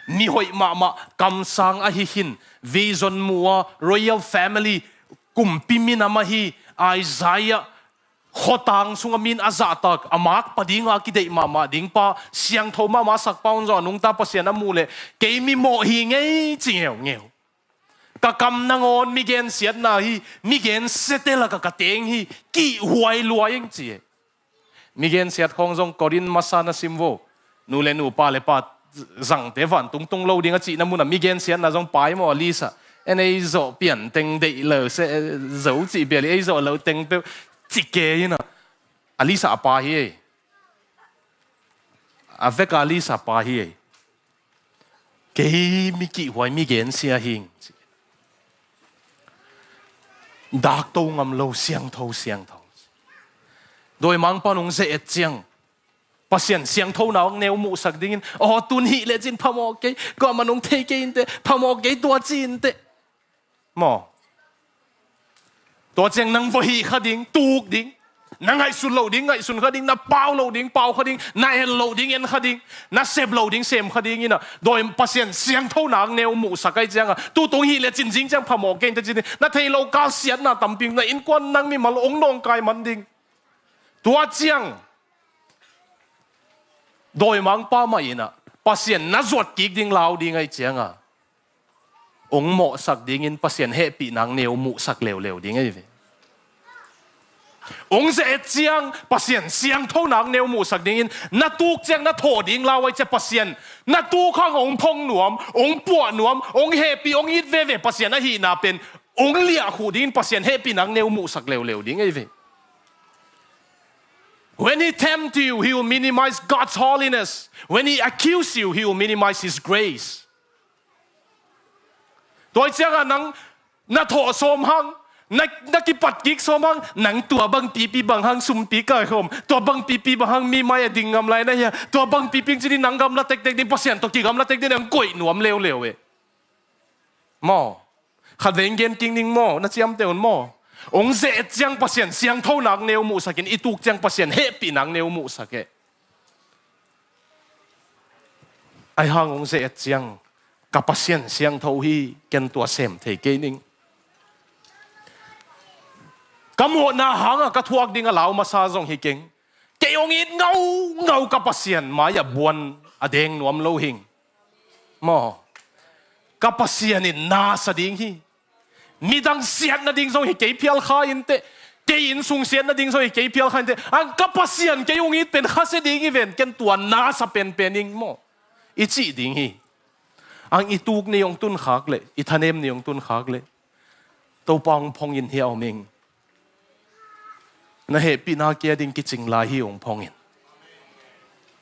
mi hoih mahmah, kamsang ahi khin, vision mu a, royal family, kumpi minam ahi Isaiah, khuatang sungah mi in a zahtak, a makpa dinga kideih mahmah dingpa, siangtho mahmah sakpa un zong a nungta Pasian a muh leh, kei mimawh hi ngei ci ngeungeu. Ka kam nangawn mi gensiatna hi, mi gensiate lakah ka teng hi, kihhuai lua ing ci e. Mi gensiat khawng zong Korin masa na sim vo. Nu le nu, pa le pa, zangte vantung tung lo ding a cihna munah mi gensiatna zong pai maw, a list ah. En ei zawh pian teng deih lo se, zo cih piali ei zawh lo teng peuh ci kei inah. A list ah a pa hi ei. A veka a list ah a pa hi ei. Kei mi kihhuai, mi gensia hing. Dakto ngam lo, siangtho, siangtho. Dawimangpa in hong ze-et ciang, Pasian siangthona hong neu muhsak dingin, aw, tun hih lecin phamawh kei, kuamah in hong thei kei inteh, phamawh kei tua ci inteh. Maw? Tua ciang nang va hih kha ding, tuk ding. Na ngaihsun loh ding, ngaihsun kha ding. Na pau loh ding, pau kha ding. Na en loh ding, en kha ding. Na sep loh ding, sem kha ding inah. Dawi Pasian siangthona hong neu muhsak ai cianga, tutung hih lecin zing ciang phamawh kei inteh ci ding. Na thei lo kal siatna tampi, na innkuan, nang mimal hong nawngkai man ding. Tua ciang dawimangpa mah inah Pasian na zuat kik ding lau ding ai cianga, hong mawhsak dingin Pasian hehpihna hong neu muhsak leuleu ding ei ve. Hong ze-et ciang Pasian siangthona hong neu muhsak dingin, na tuk ciang na thawh ding lau ai ciang Pasian, na tuk hang hong phong nuam, hong puah nuam, hong hehpih, hong it veve Pasian ahihna pen hong liahkhuh dingin Pasian hehpihna hong neu muhsak leuleu ding ei ve. When he tempt you, he will minimize God's holiness. When he accuse you, he will minimize his grace. Tua ciangah nang na thawh sawm hang, na, na kipat kik sawm hang, nang tua bang pipi bang hang sumpi kaikhawm, tua bang pipi bang hang mi mai a ding ngam lai na hia, tua bang pipi ci ding, nang gamla tektek ding, Pasian tawh kigamla tek ding, nang koih nuam leuleu e. Maw? Khatvei in gen kik ning maw, na ciamteh un maw? Hong ze-et ciang Pasian siangthona hong neu muhsak in, i tuk ciang Pasian hehpihna hong neu muhsak e. Ai hang hong ze-et ciang, ka Pasian siangtho hi, ken tua sem thei kei ning. Ka mawhna hangah ka thuak ding a lau masa zong hi keng. Kei Hong it ngaungau ka Pasian mai-ah buan a deng nuam lo hing. Maw, ka Pasian in na sa ding hi. Midang siat nading zong hi kei phial kha inteh. Kei innsung siat nading zong hi kei phial kha inteh. Ang ka Pasian kei hong it pen khasia ding hi ven, ken tua na sa penpen ing maw, i cih ding hi. Ang i tuk ni hong tun khak leh, i thanem ni hong tun khak leh, Topa hong phong in hi a om ing. Na hehpihna kia ding kicing lai hi, hong phong in.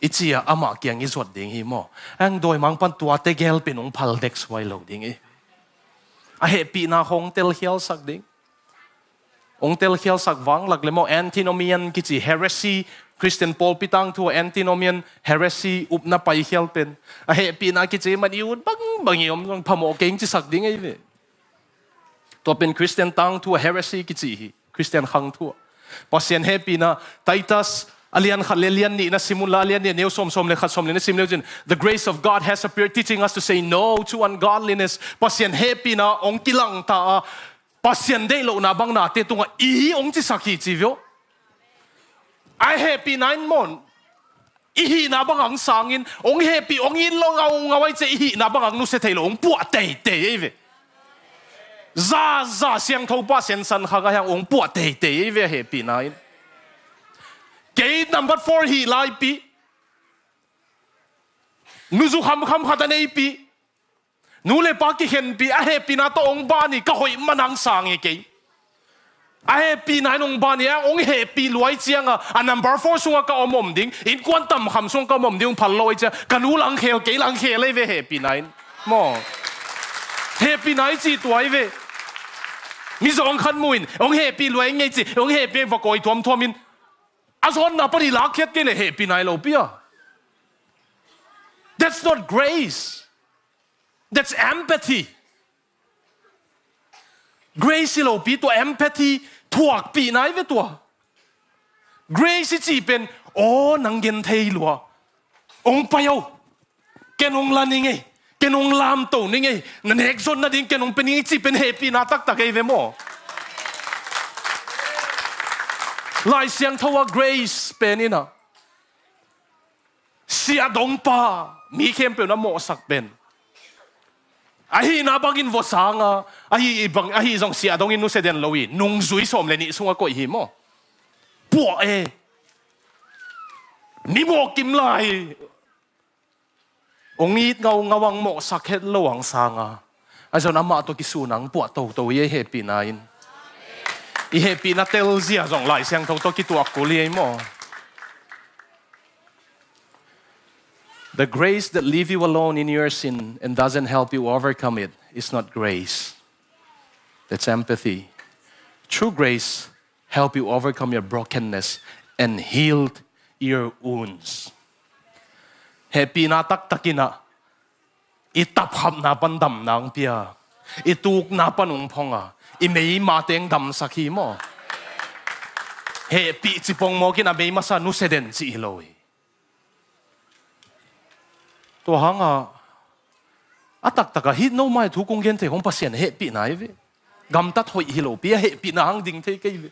I ci-a amah kiang i zuat ding hi maw. Ang dawimangpa'n tua tegel pen hong phal dek suai lo ding hi. A hehpihna hong telkhialsak ding. Hong telkhialsak vanglak le maw, antinomian kici heresy, Christian pawlpi tangthu antinomian heresy upna paikhial pen. A hehpihna kici man i ut bangbang i om zong phamawh keng cisak ding ei ve. Tua pen Christian tangthu a heresy kici hi, Christian khangthu a. Pasian hehpihna, Titus a lian khat le lian nihna sim unla, a lian nih neu sawmsawm le khat sawm le na sim leu cin, "The grace of God has appeared, teaching us to say no to ungodliness." Pasian hehpihna hong kilangta a, Pasian deih lohna bang nate tungah i hong cisak hi ci vio. A hehpihna in maw, i hihna bang hong sangin, hong hehpih, hong it lo ngaungau ai cia i hihna bang hong nusia thei lo, hong puah teitei ei ve. Zaza siangtho pa sensan kha ngai hang hong puah teitei ei ve a hehpihna in. Kei number four hih laipi. Nuzu khamkham khat a neipi. Nu le pa kikhenpi, a hehpihna tawh hong ban hi, ka hoih man hong sang hi kei. A hehpihna in hong ban hi a, hong hehpih luai cianga a number four sungah ka om om ding, innkuan tamkham sungah ka om om ding, hong phal lo ai cia, ka nu langkhel, kei langkhel ei ve hehpihna in. Maw. Hehpihna i cih tua ei ve. Mi zawng khat mu in, hong hehpih luai ngei ci, hong hehpih va kawi thuamthuam in. A zawnna pan i lakkhiat kei le hehpihna i lopi a. That's not grace. That's empathy. Grace i lopi tua, empathy, thuakpihna i ve tua. Grace i cih pen, aw, nang gen thei lua. Hong pai o. Ken hong la ning ei. Ken hong lamto ning ei. Na nek zon nading ken hong pe ning ei cih pen hehpihna taktak ei ve maw. Lai Siangtho a grace pen in a siahdongpa, mi khempeuh na mawhsak pen. Ahihna bangin vawsanga, ahi bang, ahi zong siahdongin nusia den lo hi, nungzui sawm le nih sungah koih hi maw. Puah e. Mi mawhkim lai. Hong it ngaungau ang mawhsak het lo ang sanga. A zon amah tawh kisun ang puah toto i hehpihna in. I hehpihna telzia zong Lai Siangtho tawh kituak kul hi ei maw. The grace that leave you alone in your sin and doesn't help you overcome it is not grace. That's empathy. True grace help you overcome your brokenness and healed your wounds. Hehpihna taktak in a, i taphapna pan damna hong pia, i tukna pan hong phong a, i meima teng damsak hi maw. Hehpih cipong mawk in a mei masa nusia den cih hi lo hi. Tua hanga a taktak a hih no mai thu kong gen thei khong Pasian hehpihna hi ve. Gamtat hoih hi lopi a hehpihna hang ding thei kei ve.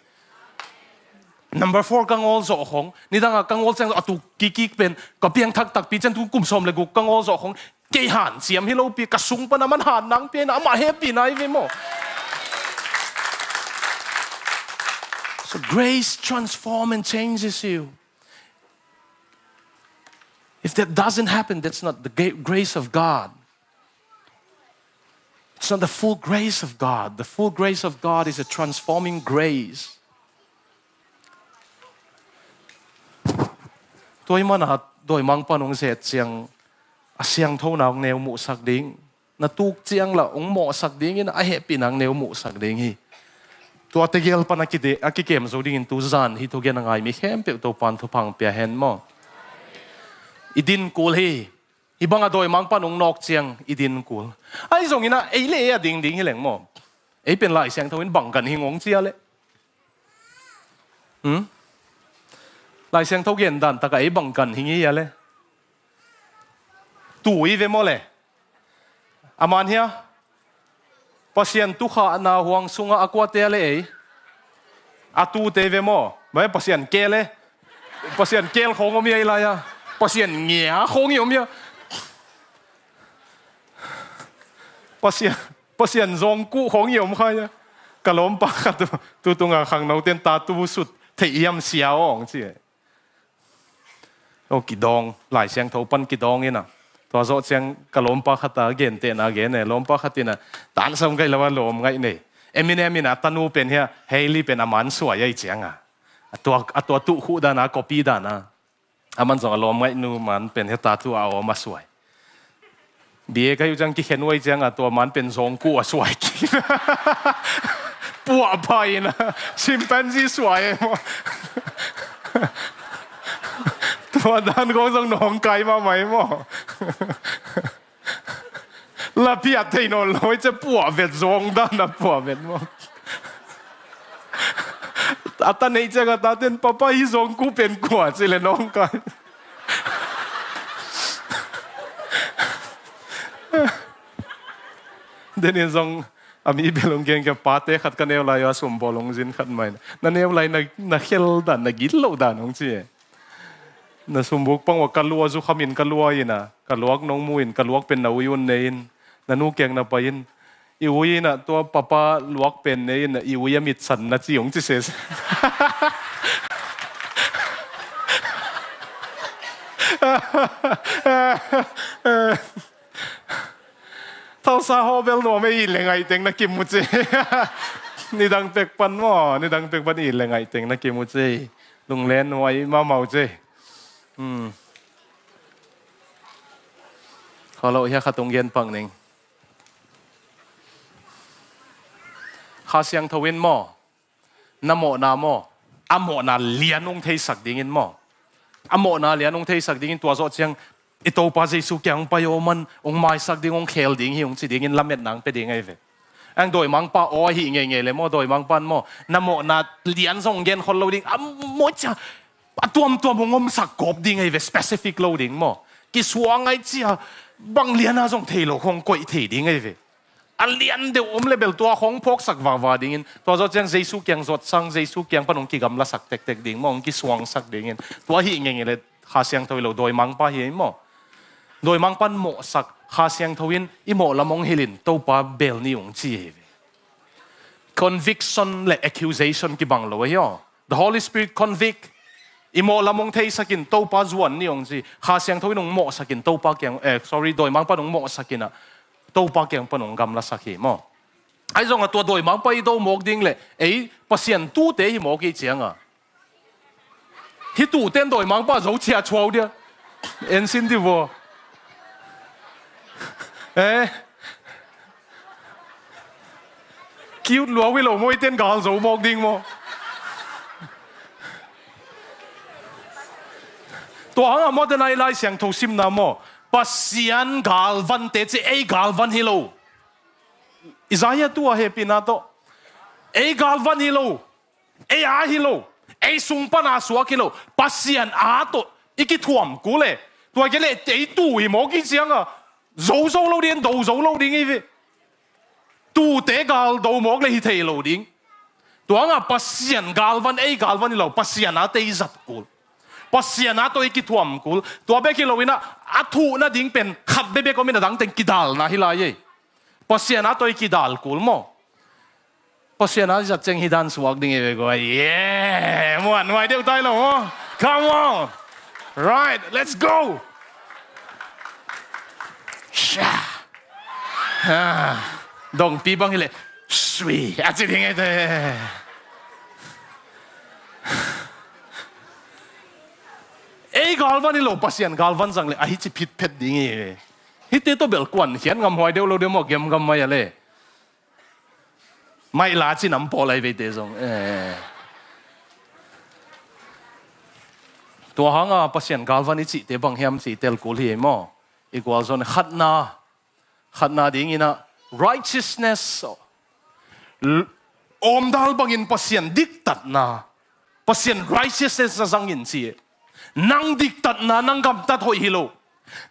Number four ka ngawl zawh khong, nidanga ka ngawl ciang a tuk kikik pen ka piang thak takpi ciang tu kum sawm le guk ka ngawl zawh khong, kei hanciam hi lopi, ka sung pan a man han nang pian a, amah hehpihna hi ve maw. So grace transform and changes you. If that doesn't happen, that's not the gra-, grace of God. It's not the full grace of God. The full grace of God is a transforming grace. Tua ahih manin a dawimangpa'n hong zet ciang a siangthona hong neu muhsak ding. Na tuk ciang lah hong mawhsak dingin a hehpihna hong neu muhsak ding hi. Tua tegel pan a kide-, a kikem zo dingin tu zan hih thugen a ngai mi khempeuh Topa'n thupha hong pia hen maw. I din kul hi. Hih bang a dawimangpa'n hong nawk ciang i din kul. Ahi zongin a ei le ei a ding ding hi leng maw. Ei pen Lai Siangtho in bang ganhing hong ci a le. Hmm? Lai Siangtho gen dan tak a ei bang ganhing hi a le. Tu hi ve maw le. A man hia. Pasian tukhahna huang sungah a kuate a le ei. A tute ve maw. Mai Pasian ke le. Pasian keel khawng om hi a, i lai-a Pasian ngia khawng hi om hi a. Pasian, Pasian zawngkuh khawng hi om kha hi a. Ka lawmpa khat tu, tu tunga khangnote'n tattoo sut theih hiam sia aw hong ci. Aw, kidawng, Lai Siangtho pan kidawng in a. Tua zawh ciang ka lawmpa khat a gentehna gen e, lawmpa khat in a, tansam ngaih lo a lawm ngaih nei. Eminem in a tanu pen hi a, Hailey pen a man suai ahih ciang a, a tua, a tua tuh khuh dan a, copy dan a. Aman zong a lawm ngaihnu man pen hi a, tattoo a om a suai. B A ka hi uh ciang kikhen uh ahih ciang a, tua man pen zawngkuh a suai kik. Puah pha in a, chimpanzee suai e maw. Tua dan khawng zong nawngkai mahmah e maw. La phiat thei nawn lo, i ci a, puah vet, zawng dan a puah vet maw. A ta neih ciang a tate'n, "Papa, hih zawngkuh pen kua?" ci leh nawngkai. Denin zong a mi bel hong gen kei a, pate khat ka neu lai-a sumbawl hong zin khat mah in, "Na neu lai na, na khel dan, na gitloh dan," hong ci e. "Na sumbuk pang ua ka lua, zukham in ka lua in a, ka luak nong mu in, ka luak pen na ui un nei in, na nu kiang na pai in, i ui in a, tua papa luak pen nei in a, i ui a mitsan na ci," hong ci sese. Thalsa haw bel nuam e, it leh ngaih teng na kimu ci. Nidang pek pan maw, nidang pek pan it leh ngaih teng na kimu ci. Lunglen huai mahmah uh ci. Hmm. Kha lo, hiah khat hong gen pak ning. Kha Siangtho in maw, na mawhna maw, a mawhna lian hong theisak dingin maw, a mawhna lian hong theisak dingin, tua zawh ciang i Topa Jesu kiang hong pai aw, aman hong maisak ding, hong khel ding hi, hong ci dingin lametna hong pia ding ahi ve. Ang dawimangpa aw ahih ngeingei leh maw, dawimangpa'n maw, na mawhna lian zong hong genkhol lo ding, a mawi cia a tuamtuam hong omsak gawp ding ahi ve, specific lo ding maw. Kisuang ahih cia bang lian a zong thei lo khawng koih thei ding ahi ve. A lian deuh om leh bel tua khawng phawksak vava dingin, tua zawh ciang Jesu kiang zawhsang, Jesu kiang pan hong kigamlasak tektek ding maw, hong kisuangsak dingin. Tua ahih ngeingei leh Kha Siangtho hi lo, dawimangpa hi ei maw. Dawimangpa'n mawhsak, Kha Siangtho in i mawh lam hong hilh in, Topa bel ni, hong ci hi ve. Conviction leh accusation kibang lo ahi aw. The Holy Spirit convict. I mawh lam hong theisak in, Topa zuan ni, hong ci. Kha Siangtho in hong mawhsak in, Topa kiang, eh, sorry, dawimangpa'n hong mawhsak in a, Topa kiang pan hong gamlasak hi maw. Ahi zong a, tua dawimangpa i do mawk ding leh ei Pasian tuute hi mawk i hih ciang a, hih tuute'n dawimangpa zo ciah thuau dia. En sin ti vua. Eh. Cute lua uh hi lo maw, eite'n gal zo mawk ding maw. Tua hang a maw, te nai Lai Siangtho simna maw, Pasian galvante ci, ei galvan hi lo. Isaiah tu a hehpihna tawh, ei galvan hi lo. Ei a hi lo, ei sung pan a suak hi lo, Pasian a tawh i kithuam kul e. Tua kei leh ei tuu hi mawk i hih ciang a, zo zo lo ding, do zo lo ding hi ve. Tuute gal do mawk leh hi thei lo ding. Tua hang a Pasian galvan, ei galvan hi lo, Pasian a tawh i zat kul, Pasian a tawh i kithuam kul. Tua bek hi lo in a, a thuhna ding pen khat bekbek om in, a dang teng kidalna hi lai ei. Pasian a tawh i kidal kul maw. Pasian a zat ciang hih dan suak ding hi ve guai. Yeah! Muan huai deuh tai lo maw. Come on. Right, let's go. Sha. Ha. Dongpi bang hi leh, sui, a ci ding hi te. Ei galvan hi lo, Pasian galvan zang leh a hi ci phitphet ding hi. Hihte tawh bel kuan khiat ngam huai deuh lo deuh maw, gemgam mai a leh. Maih la ci nam pawl lai veite zong. Eh. Tua hang a Pasian galvan i cihte bang hiam cih tel kul hi ei maw. I gualzawhna, khatna, khatna ding in a, righteousness. L-, awmdal bangin Pasian diktatna, Pasian righteousness na zang in ci ei. Nang diktatna, nang gamtat hoih hi lo.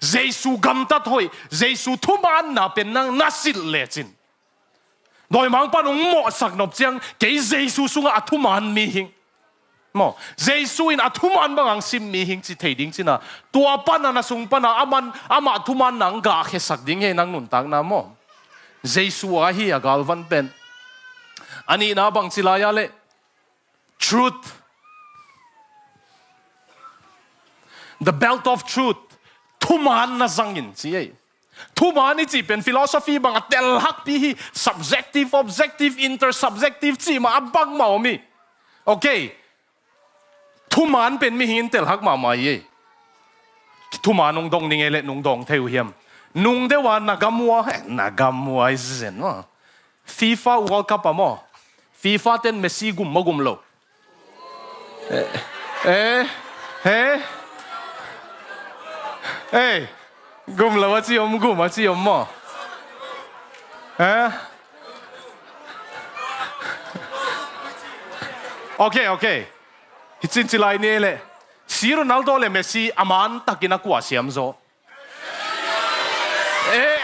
Jesu gamtat hoih, Jesu thumaanna pen nang na silh lecin, dawimangpa'n hong mawhsak nop ciang, kei Jesu sungah a thumaan mi hing. Maw, Jesu in a thuman bang hong sim mi hing ci thei ding cihna. Tua pana na sung pana aman, amah thuman nang gahkhiasak ding hi nang nuntakna maw. Jesu ahi a galvan pen. A nihna bang ci lai a leh. Truth. The belt of truth. Thuman na zangin ci ei. Thuman i cih pen philosophy bang a telhakpi hi, subjective, objective, intersubjective cih mah a bangmah om hi. Okay. Thuman pen mihing in telhak mahmah hi ei. Thuman nong dong ning ei leh nong dong thei uh hiam? Nung deuh a na gam uh a, eh, na gam uh a i zen maw. FIFA World Cup ah maw. FIFA ten Messi gum maw gum lo. Eh, eh, eh. Eh, gum lo a ci om, gum a ci om maw. Eh? Okay, okay. Hi cin ci lai ni leh. Si Ronaldo le Messi a man takin a kua siam zaw. Eh.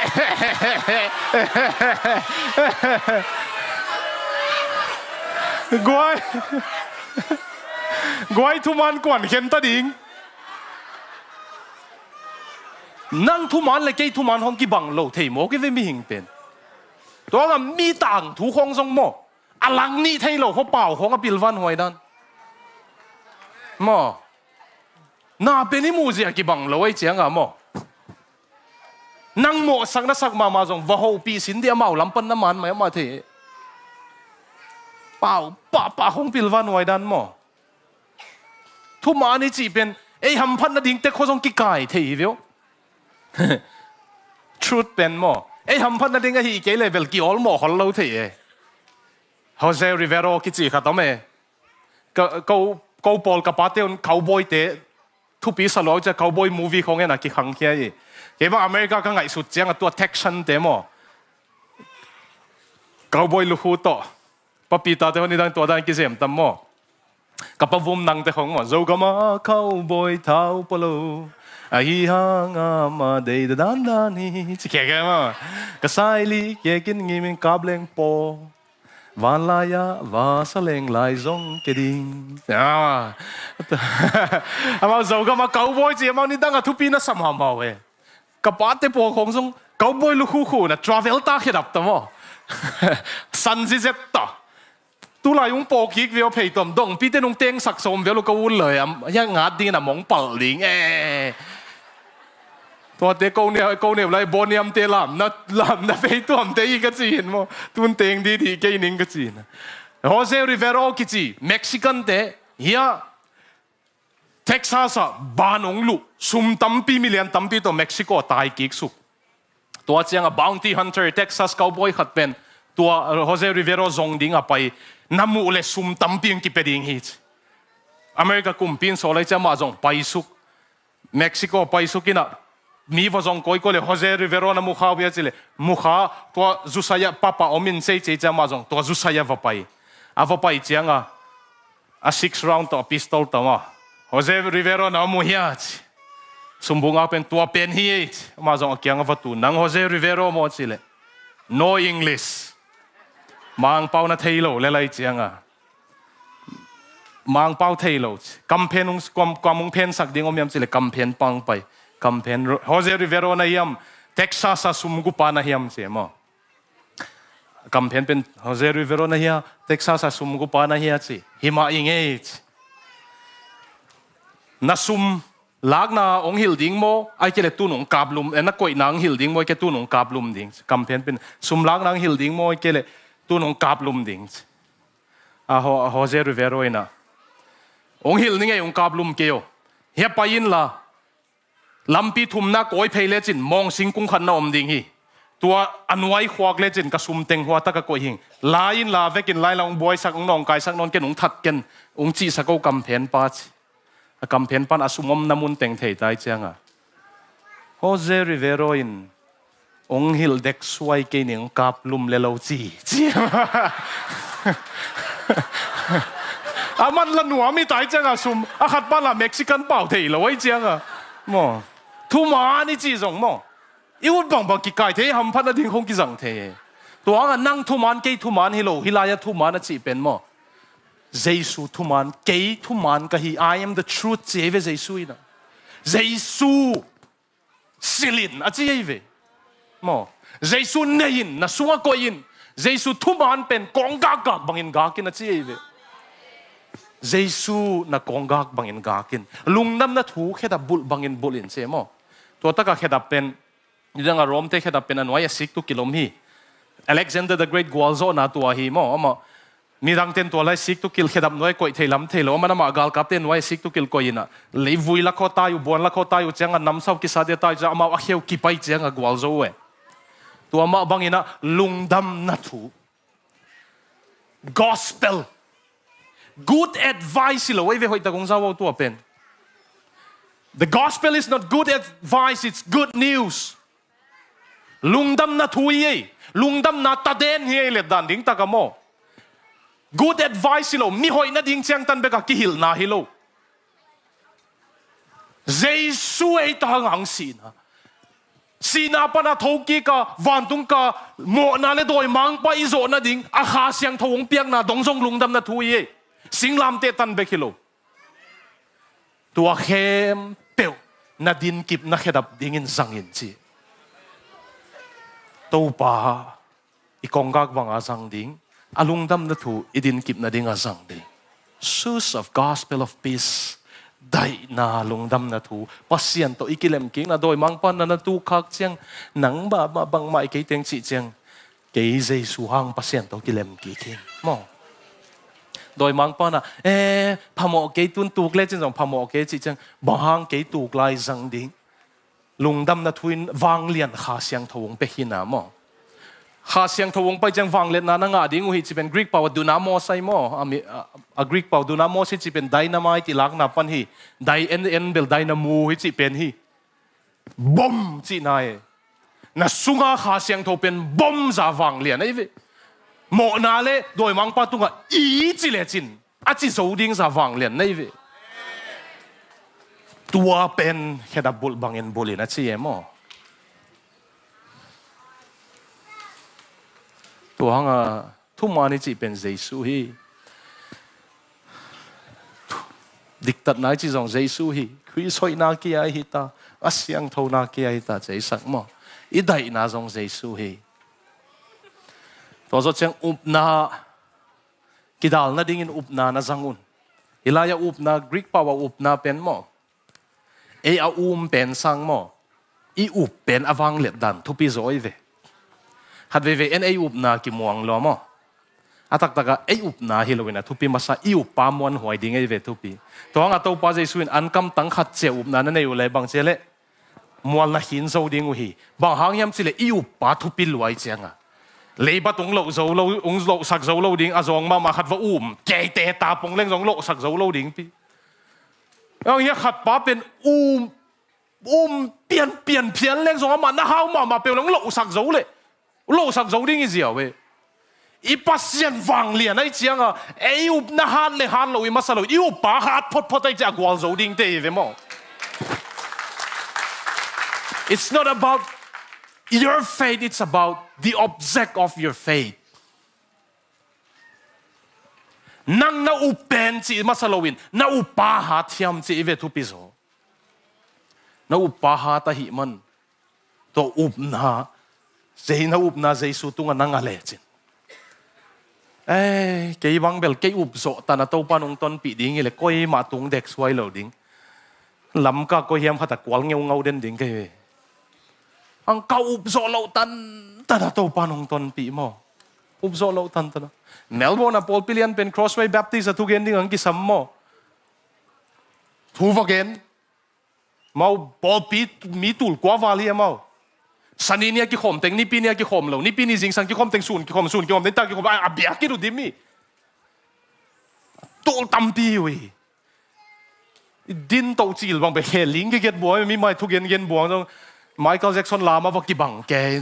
Guai. Guai thuman kuan khen ta ding. Nang thuman le kei thuman hong kibang lo thei maw kei ve mihing pen. Tua ngam mi tangthu khong zong maw. A lang nih thei lo kho pau khong a pilvan huai dan. Maw. Na pen i muhzia kibang lo ei cianga maw. Nang mawhsak na sak mahmah zong va hopih sin dih amau lam pan na man mai amah thei. Pau pahpah khong pilvan huai dan maw. Thuman i cih pen ei hamphat nading tek kho zong kikai thei hi veu. Truth pen maw. Ei hamphat nading ahi kei level ki-awlmawh khol lo thei e. Jose Rivero kici khat om e. Ka, ko, ko pawl ka pate un cowboy te thupi sa lo cia cowboy movie khong ena kikhangkhia hi. Kei bang America ka ngaihsut cianga tua Texan te maw. Cowboy lukhu tawh. Papi tate hon nidang tua dan kizem tam maw. Ka pa vum nangte khong maw. Zogama cowboy thau palo. Ahi hanga ma dei da dan dan hi. Ci keke maw. Ka saili kekin ngimin kapleng paw. Vanlai-ah vasa lenglai zong ke ding. Ah. Amau Zogam a cowboy ci amau nidang a thupi na sam hamhau e. Ka pate paw khong zong cowboy lukhu khu na travel ta khedap ta maw. San zizet ta. Tulai ung paw kik veo phei tuam dong pite nung tengsak sawm veo lo ka ul lo e. Hiang ngat dingin a mong pal ding e. Tuate ko neu, ko neu lai boniamte lamna, lamna pei tuamte i ka ci in maw. Tun teng di di kei ning ka ci in. Jose Rivero kici Mexican te hia Texas ah ban ong luh sum tampi milian tampi tawh Mexico tai kik suk. Tua cianga bounty hunter Texas cowboy khat pen tua Jose Rivero zong ding a pai na muh le sum tampi ong kipia ding hi ci. America kumpi in sawlai ciama zong pai suk. Mexico paisuk inah mi va zong kawikawi le Jose Rivero na mukha uh hia ci le mukha tua zusaya papa om in sei cei ciama zong tua zusaya va pai. A va pai cianga a six round tawh a pistol tawh ma Jose Rivero na om uh hia ci. Sumbung a pen tua pen hi ei ci. Ama zong a kiang a va tu nang Jose Rivero maw ci le no English. Mangpau na thei lo le lai cianga Mangpau thei lo ci. Kamphen ung, kuam, kuam ung phensak ding om hiam ci le kamphen pang pai. Kamphen Jose Rivero na hiam, Texas a sumgupa na hiam ci maw. Kamphen pen Jose Rivero na hia, Texas a sumgupa na hia ci. Himah i ngei ci. Na sum lakna ong hilh ding maw, ai ke le tun ong kaplum, eh, na koihna ong hilh ding maw, ai ke tun ong kaplum ding. Kamphen pen sum lakna ong hilh ding maw, ai ke le tun ong kaplum ding. A Jose Rivero ina ong hilh ning ei ong kaplum kei o. Hia pai inla lampi thumna kawi phei lecin mawng singkung khat na om ding hi. Tua a nuai khuak lecin ka sum teng hua taka koih hing. Lai inla vekin lai la ong buaisak ong nawngkaisak nawn ken ong that ken ong cihsak o kamphen pa ci. A kamphen pan a sum omna mun teng thei tai cianga Jose Rivero in ong hilh dek suai kei ning kaplum le lo ci ci. A man la nuam i tai cianga sum a khat pan la Mexican pau thei lo ai cianga maw. Thuman i ci zong maw. I ut bangbang kikai thei hamphatna ding khong kizang thei. Tuanga nang thuman kei thuman hi lo hi lai-a thuman a cih pen maw. Jesu thuman, kei thuman ka hi, I am the truth, ci ei ve Jesu in ah. Jesu silh in a ci ei ve. Maw, Jesu nei in, na sungah koih in. Jesu thuman pen kawng gakgak bangin gak in a ci ei ve. Jesu na kawng gak bangin gak in. Lungdamna thu khedap bulh bangin bulh in ci ei maw. Tua takah khedap pen, nidang a Rome te khedap pen a nuai a sik tu kilom hi. Alexander the Great gualzawhna tua hi maw, amah midangte'n tua lai sik tu kil khedap nuai koih thei lam thei lo, amah, amah galkapte nuai sik tu kil koih in ah, leivui la khawh tai uh, buan la khawh tai uh ciang a namsau kisa dia tai uh ciang amau a kheu kipai ciang a gualzo uh e. Tua mah bangin ah lungdamna thu, gospel, good advice hi lo ei ve, hoihtak hong za uh tua pen. The gospel is not good advice, it's good news. Lungdamna thu hi ei, lungdamna taden hi ei, letdan ding takah maw. Good advice hi lo, mi hoih nading ciangtan bekah kihilhna hi lo. Jesu ei ta hang hang sihna, sihna pana thokik a, vantung ka mawhna le dawimangpa i zawh nading a Kha Siangtho hong piakna dong zong lungdamna thu hi ei. Singlamteh tan bek hi lo. Tua khempeuh na dinkip na khedap dingin zang in ci. Topa i kawng gak banga zang ding, a lungdamna thu i dinkip nadinga zang ding. Source of gospel of peace. Daihna lungdamna thu, Pasian tawh i kilemkikna, dawimangpa na na tuk khak ciang, nang bangmah i kei teng cih ciang, kei Jesu hang Pasian tawh kilem kik hi maw. Dawimangpa na, eh, phamawh kei, tun tuk lecin zong phamawh kei cih ciang, bang hang kei tuk lai zang ding. Lungdamna thu in vanglian Kha Siangtho hong pia hi na maw. Kha Siangtho hong pai ciang vangliatna na ngah ding uh hi cih pen Greek pau a dunamos ahi maw. A, mi-, a, a Greek pau dunamos hi cih pen dynamite i lakna pan hi. Dy-, en, en bel dynamo hi cih pen hi. Bom cihna e. Na sunga Kha Siangtho pen bom za vanglian ahi ve. Mawhna le dawimangpa tungah i ci lecin a ci zo ding za vanglian ahi ve. Tua pen khedap bulh bangin bulh in a ci e maw. Tua hanga thuman i cih pen Jesu hi. Diktatna i cih zong Jesu hi. Khrist hoihna kia hi ta, a siangthona kia hi ta, ci ei sak maw. I daihna zong Jesu hi. Tua zawh ciang upna, kidal nadingin upna na zang un. Hih lai-ah upna, Greek pau a upna pen maw, ei a um pen sang maw, i up pen a vangliat dan thupi zaw ahi ve. Khat veivei en ei upna kimuang lua maw. A taktakah ei upna hi loin a thupi masa, i uppa muanhuai ding ahi ve thupi. Tua hangah Topa Jesu in an kamtang khat cia upna na nei uh leh bang cia leh mual na khin zo ding uh hi. Bang hang hiam cih leh i uppa thupi lua ahih ciangin. Leibat hong loh zo lo, hong lohsak zo lo ding, a zawng mahmah khat va um, keite ta pong leng zong lohsak zo lo ding pi. Hang hiah khatpa pen um, um pianpian phial leng zong amah na hau mahmah peuh leng lohsak zo leh, lohsak zo ding i ziau e. I Pasian vanglian ahih ciangin ei upna hat le hat lo i masa lo, i uppa hat photphot ahih ciang a gualzo dingte i ve maw. It's not about your faith, it's about the object of your faith. Nang na up pen cih masa loin na uppa hat hiam cih i ve thupi zaw. Na uppa hat ahih man, tua upna, Jei-, na upna Jesu tungah na ngah lecin. Eh, kei bang bel kei up zawh tan a Topa in hong tonpih ding hi leh koi mah tung dek suai lo ding. Lamka koi hiam khat ah kual ngeungau den ding kei ve. Ang ka up zawh loh tantan a Topa in hong tonpih maw. Up zawh loh tantan a. Melbourne ah pawlpi lian pen Crossway Baptist ah thugen ding ang kisam maw. Thu va gen. Mau pawlpi mi tul kua val hi a mau. Sani ni a kikhawm teng, Nipi ni a kikhawm lo. Nipi ni zingsang kikhawm teng, sun kikhawm, sun kikhawm teng, ta kikhawm, a, a biakinn uh dim hi. Tul tampi uh hi. Din toh cil bang pen khe ling kiket buang, mi mai thu gen gen buang zong. Michael Jackson lam a va kibang kei.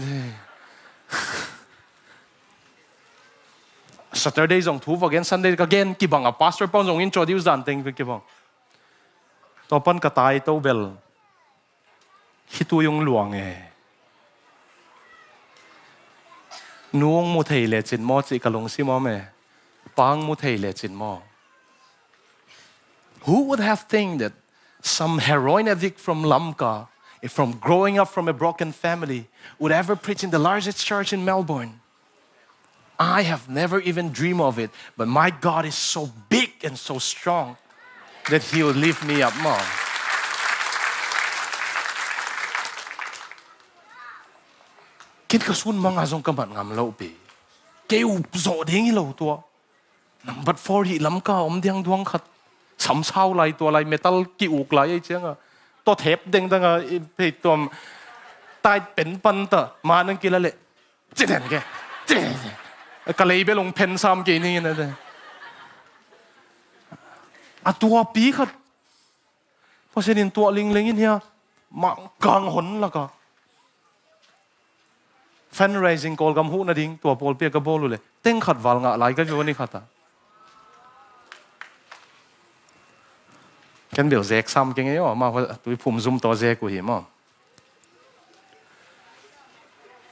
Saturday zong thu va gen, Sunday ka gen kibang a, pastor pau zong introduce dan teng kibang. Tua pan ka tai to bel khitui hong luang e. Nu hong mu thei lecin maw cih ka lungsim om e. Pa hong mu thei lecin maw. Who would have think that some heroin addict from Lamka, from growing up from a broken family, would ever preach in the largest church in Melbourne? I have never even dreamed of it, but my God is so big and so strong that He will lift me up more. Ken ka sun manga zong ka mat ngam lo pi. Kei up zawh ding hi lo tua. Number four hi Lamka om diang duang khat. Samsau lai tua lai metal ki-uk lai ei cianga. Tua thep dengdanga i pei tuam tai pen pan ta. Ma nang kila le. Ci den ke. Ci den ke. Ka lei belung pen sam ke ni na de. A tua pi khat. Pasian in tuah lingleng in hia, mangkang hon laka fundraising Kawlgam huh nading tua pawlpi a ka bawl uh le teng khat val ngah lai ka view a ni khat a. Ken bel zek sam keng ei aw, amah tui phum zum tawh zek uh hi maw.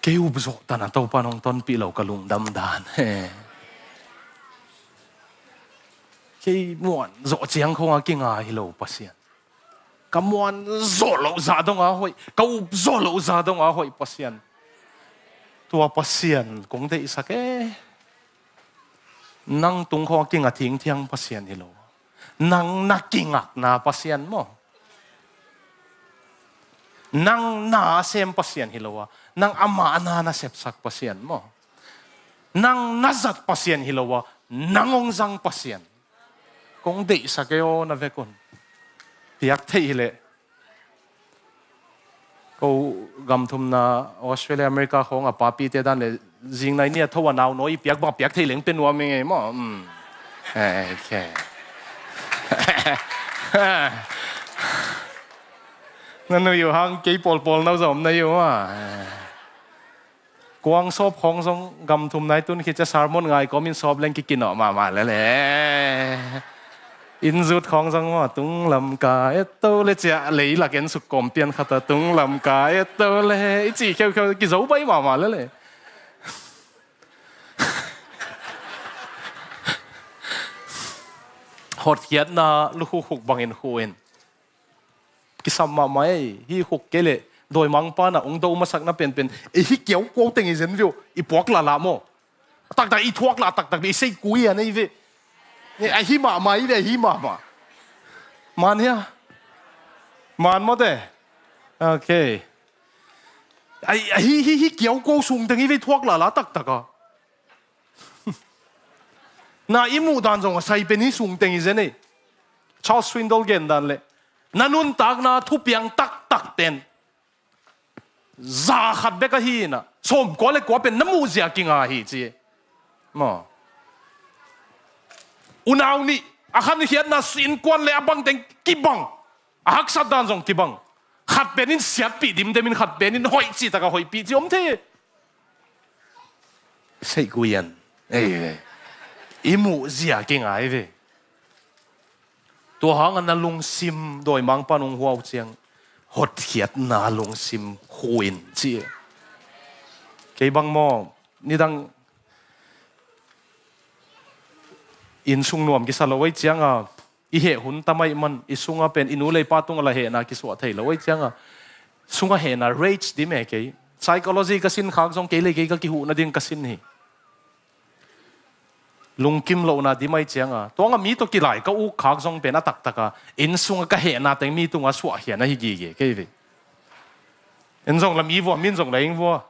Kei up zawh tan a Topa nong tonpih lo ka lungdam dan. Kei muan zawh ciang khong a kinga hi lo Pasian. Ka muan zawh loh zah dong a hoih, ka up zawh loh zah dong a hoih Pasian. Tua Pasian kong deihsak e. Nang tung khong a kinga thingthiang Pasian hi lo. Nang na kingakna Pasian maw. Nang na a sem Pasian hi lo a, nang amah na na sepsak Pasian maw. Nang na zat Pasian hi lo a, nang hong zang Pasian. Kong deihsak e aw na vek un. Piak theih hileh. Ko gam thumna Australia, America khong a papite dan le zingnai ni a tho a nau nawi i piak bang a piak thei leng pe nuam i ngei maw? Mm. Eh, okay. Na nui uh hang kei pawlpawl nau zom na uh a. Kuang sawp khawng zong gam thum nai tun khit cia sermon ngai kawmin sawp leng kikinawh mahmah lele. Inn zut khawng zong maw, tung lam ka et to le cia lei lak en suk kawm pian khat a tung lam ka et to le i ci kheukheu kizo bai mahmah lele. Hotkhiatna lukhukhuk bangin khu in. Kisam mahmah ei, hih khuk kei leh dawimangpa na ong do masakna penpen ei hih kiaukuau teng i zen viu, i puak lala maw? A taktak i thuak la a taktak i sei kui a nei ve. Ahi mahmah i ve, ahi mahmah. Man hia? Man mawte. Okay. Ahi, ahi, hi, hi kiaukuau sung teng i ve i thuak lala a taktak a. Na i muh dan zong a sai pen hi sung teng i zen ei. Charles Swindoll gen dan le na nuntakna thupiang taktak pen za khat bek ahi inah sawmkua le kua pen na muhzia kinga hi ci. Maw? Unau nih a khankhiatna innkuan le a bangteng kibang, a haksat dan zong kibang. Khat pen in siatpih dimdemin khat pen in hoih cihtak a hoihpih ci om thei. Seih kuian ei ve. I muhzia kingai ve. Tua hangah na lungsim dawimangpa nung huau ciang hotkhiatna lungsim khuin ci. Kei bang maw, nidang inn sung nuam kisa lo ei cianga i heh hun tamai man i sunga pen i nu leipa tunga la hehna kisuah thei lo ei cianga sunga hehna rage dim e kei. Psychology ka sin khak zong kei lei kei ka kihuhna ding ka sin hi. Lungkim lohna dim ai cianga tuanga mi tawh kilai ka uk khak zong pen a taktaka inn sunga ka hehna teng mi tunga suahkhian ahi gige kei ve. En zong la mi vua, min zong la ing vua.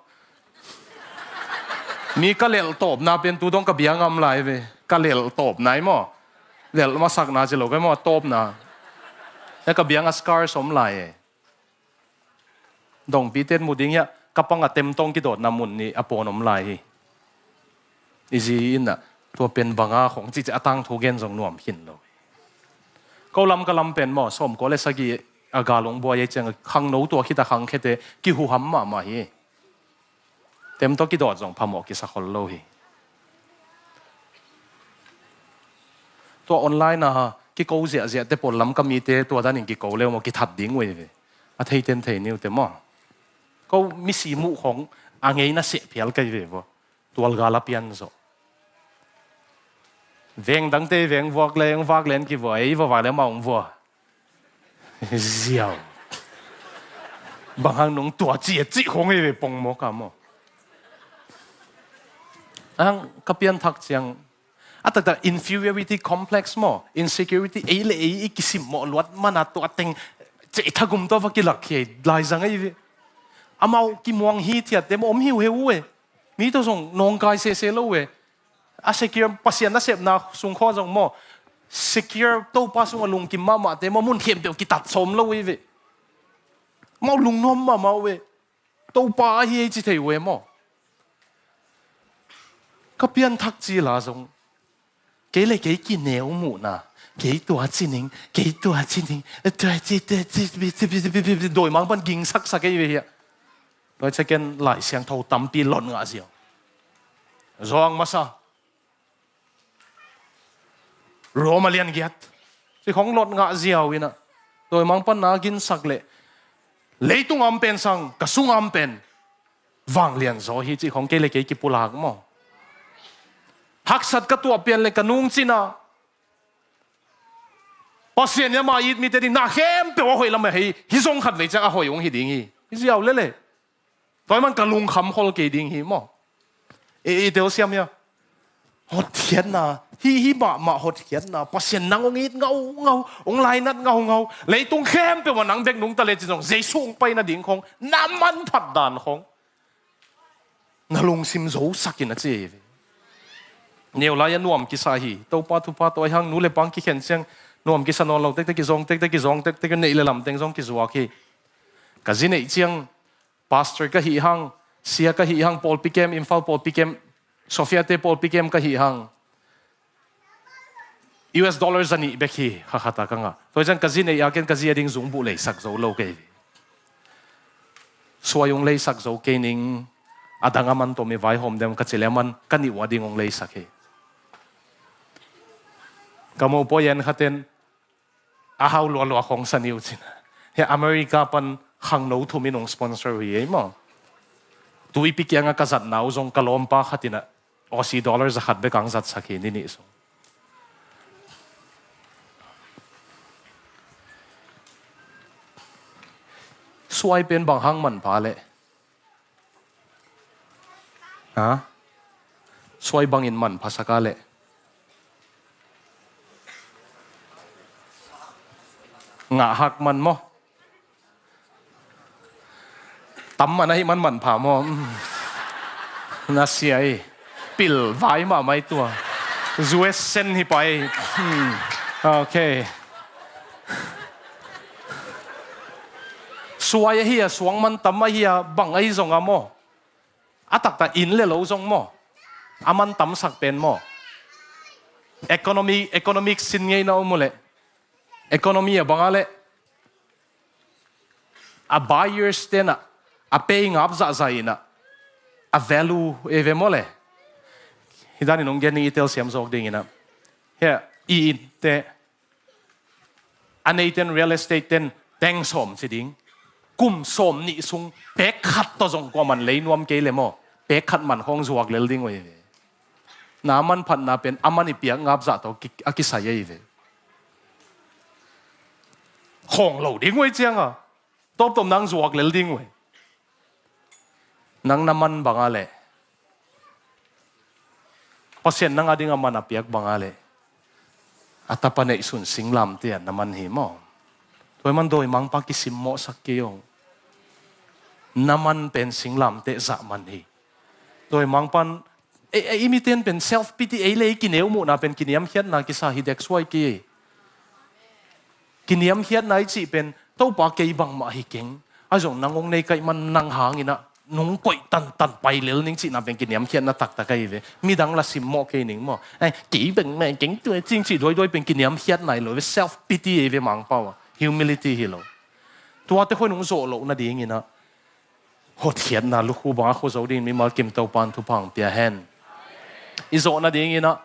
Mi ka lelh tawpna pen tu dong ka bianga om lai ve. Ka lelh tawpna i maw? Lelh masakna ci lo ka i maw, a tawpna. E ka bianga scars om lai e. Dongpi ten mu ding hiah ka panga temtong kidawtna mun nih a pawn om lai hi. I zi innah tua pen banga khong cici a tangthu gen zong nuam khin lo. Ko lam ka lam pen maw, sawmkua le sagih a galung buai ei cianga khangno tua khita khangkhete kihuham mahmah hi. Temtawh kidawt zong phamawh kisa khol lo hi. Tua online a kiko ziahziahte pawl lam ka mite tua danin kiko leu maw, kithat ding uh ei ve. A theiten thei niute maw? Ko misi muh khong a ngeina seh phial kai ve vua. Tualgal a pian zawh. Veng dangte veng vuak le, hong vak len kivua, ei va vak le amau hong vua. Ziau. Bang hang nong tua ci a cih khong ei ve pongmawk a maw. Ang ka pianthak ciang a taktak inferiority complex maw, insecurity, ei le ei i kisimmawh luat mana tua teng ceh thagum tawh va kilak hi ei laizang ei ve. Amau kimuang hi thiatte maw om hiu heu e. Mi tawh zong nawngkai sese lo e. A secure, Pasian nasepna sung khawng zong maw, secure, Topa sungah lungkim mahmahte maw mun khempeuh kitat sawm lo ei ve. Amau lungnuam mahmah uh e. Topa ahi ei ci thei uh e maw. Ka pianthak cila zong kei le kei kineu muhna, kei tua ci ning, kei tua ci ning, tua ci, tua ci, dawimang pan gingsaksak ei ve hiah. Tua ciangin Lai Siangtho tampi lot ngah ziau. Zawng masa. Roma lian giat. Ci khong lot ngah ziau inah. Dawimang pan na ginsak leh leitung am pen sang, ka sung am pen vanglian zaw hi ci khong kei le kei kipulak maw. Haksat ka tuah pian le ka nungcina Pasian in ama it mite ding na khempeuh a hoih lamah hei hi zong khatvei ciang a hoih hong hi ding hi. Hi ziau lele. Tua hi man ka lungkham khol kei ding hi maw. E, i telsiam hia. Hotkhiatna. Hi, hi mahmah hotkhiatna. Pasian nang hong it ngaungau, hong lainat ngaungau. Leitung khempeuh ah nang bek nungta lecin zong Jesu hong paina ding khong, na manphat dan khong, na lungsim zosak in a ci hi ve. Neu lai a nuam kisa hi. Topa thupha tawh ahi hang nu le pang kikhen ciang nuam kisa nawn lo tektek, kizawng tektek, kizawng tektek, neih le lam teng zong kizuak hi. Ka zi neih ciang pastor ka hih hang, sia ka hih hang, pawlpi kem, Imphal pawlpi kem, Sophia te pawlpi kem ka hih hang, U S dollar za nih bek hi, kha khat a ka ngah. Tua hi ciang ka zi neih a ken ka zi a ding zungbuh leisak zo lo kei. Suai hong leisak zo kei ning, a dang a man tawh mi vaihawm dem ka ci le a man ka nih uh a ding hong leisak hi. Ka mopawi en khaten a hau lualua khong sa ni uh cin. Hia America pan khangno thum in hong sponsor uh hi ei maw. Tuipi kiangah ka zatna uh zong ka lawmpa khat inah Aussie dollar za khat bek ang zatsak hi ni nih sung. Suai pen bang hang manpha leh. Ha? Suai bangin manpha sak a leh. Ngah hak man maw. Tam man ahi man manpha maw. Mm. Na sia hi. Pil vai mahmah hi tua. U S sen hi pai. Hmm. Okay. Suai ahi a, suang man tam ahi a, bang ahi zong a maw. A taktak in le lo zong maw. A man tamsak pen maw. Economy, economic sin ngeina om uh leh. Economy a bang a leh. A buyers tenah a pei ngap zahzah inah a value ei ve maw le. Hi danin hong gen ning i telsiam zawk ding inah. Hia i inn te a neiten real estate ten teng sawm ci ding. Kum sawm nih sung pek khat tawh zong kuaman lei nuam kei le maw. Pek khat man khawng zuak lel ding uh ei ve. Na manphatna pen a man i piak ngap zah tawh ki-, a kisai ei ve. Khawng lo ding uh ei cianga. Tawptawp nang zuak lel ding uh ei. Nang na man banga leh. Pasian nang a ding a man a piak banga leh. A tapa neihsun singlamteh a na man hi maw. Tua hi man dawimangpa kisimmawhsak kei aw. Na man pen singlamteh zah man hi. Dawimangpan, e, e, i miten pen self pity ei le ei kineu muhna pen kiniamkhiatna kisa hi deksuai kei. Kiniamkhiatna i cih pen Topa kei bangmah hi keng. A zong nang hong nei kaih man nang hangin ah nong koih tantan pai lel ning cihna pen kiniamkhiatna taktak ahi ve. Midang la simmawh kei ning maw. Ai, kei bangmah keng tua cing cih duaiduai pen kiniamkhiatna hi lo ve. Self pity ahi ve Mangpau ah. Humility hi lo. Tuate khoi nong zawh loh nadingin ah hotkhiatna lukhu banga khu zo dingin mimal kim Topan thupha hong pia hen. I zawh nadingin ah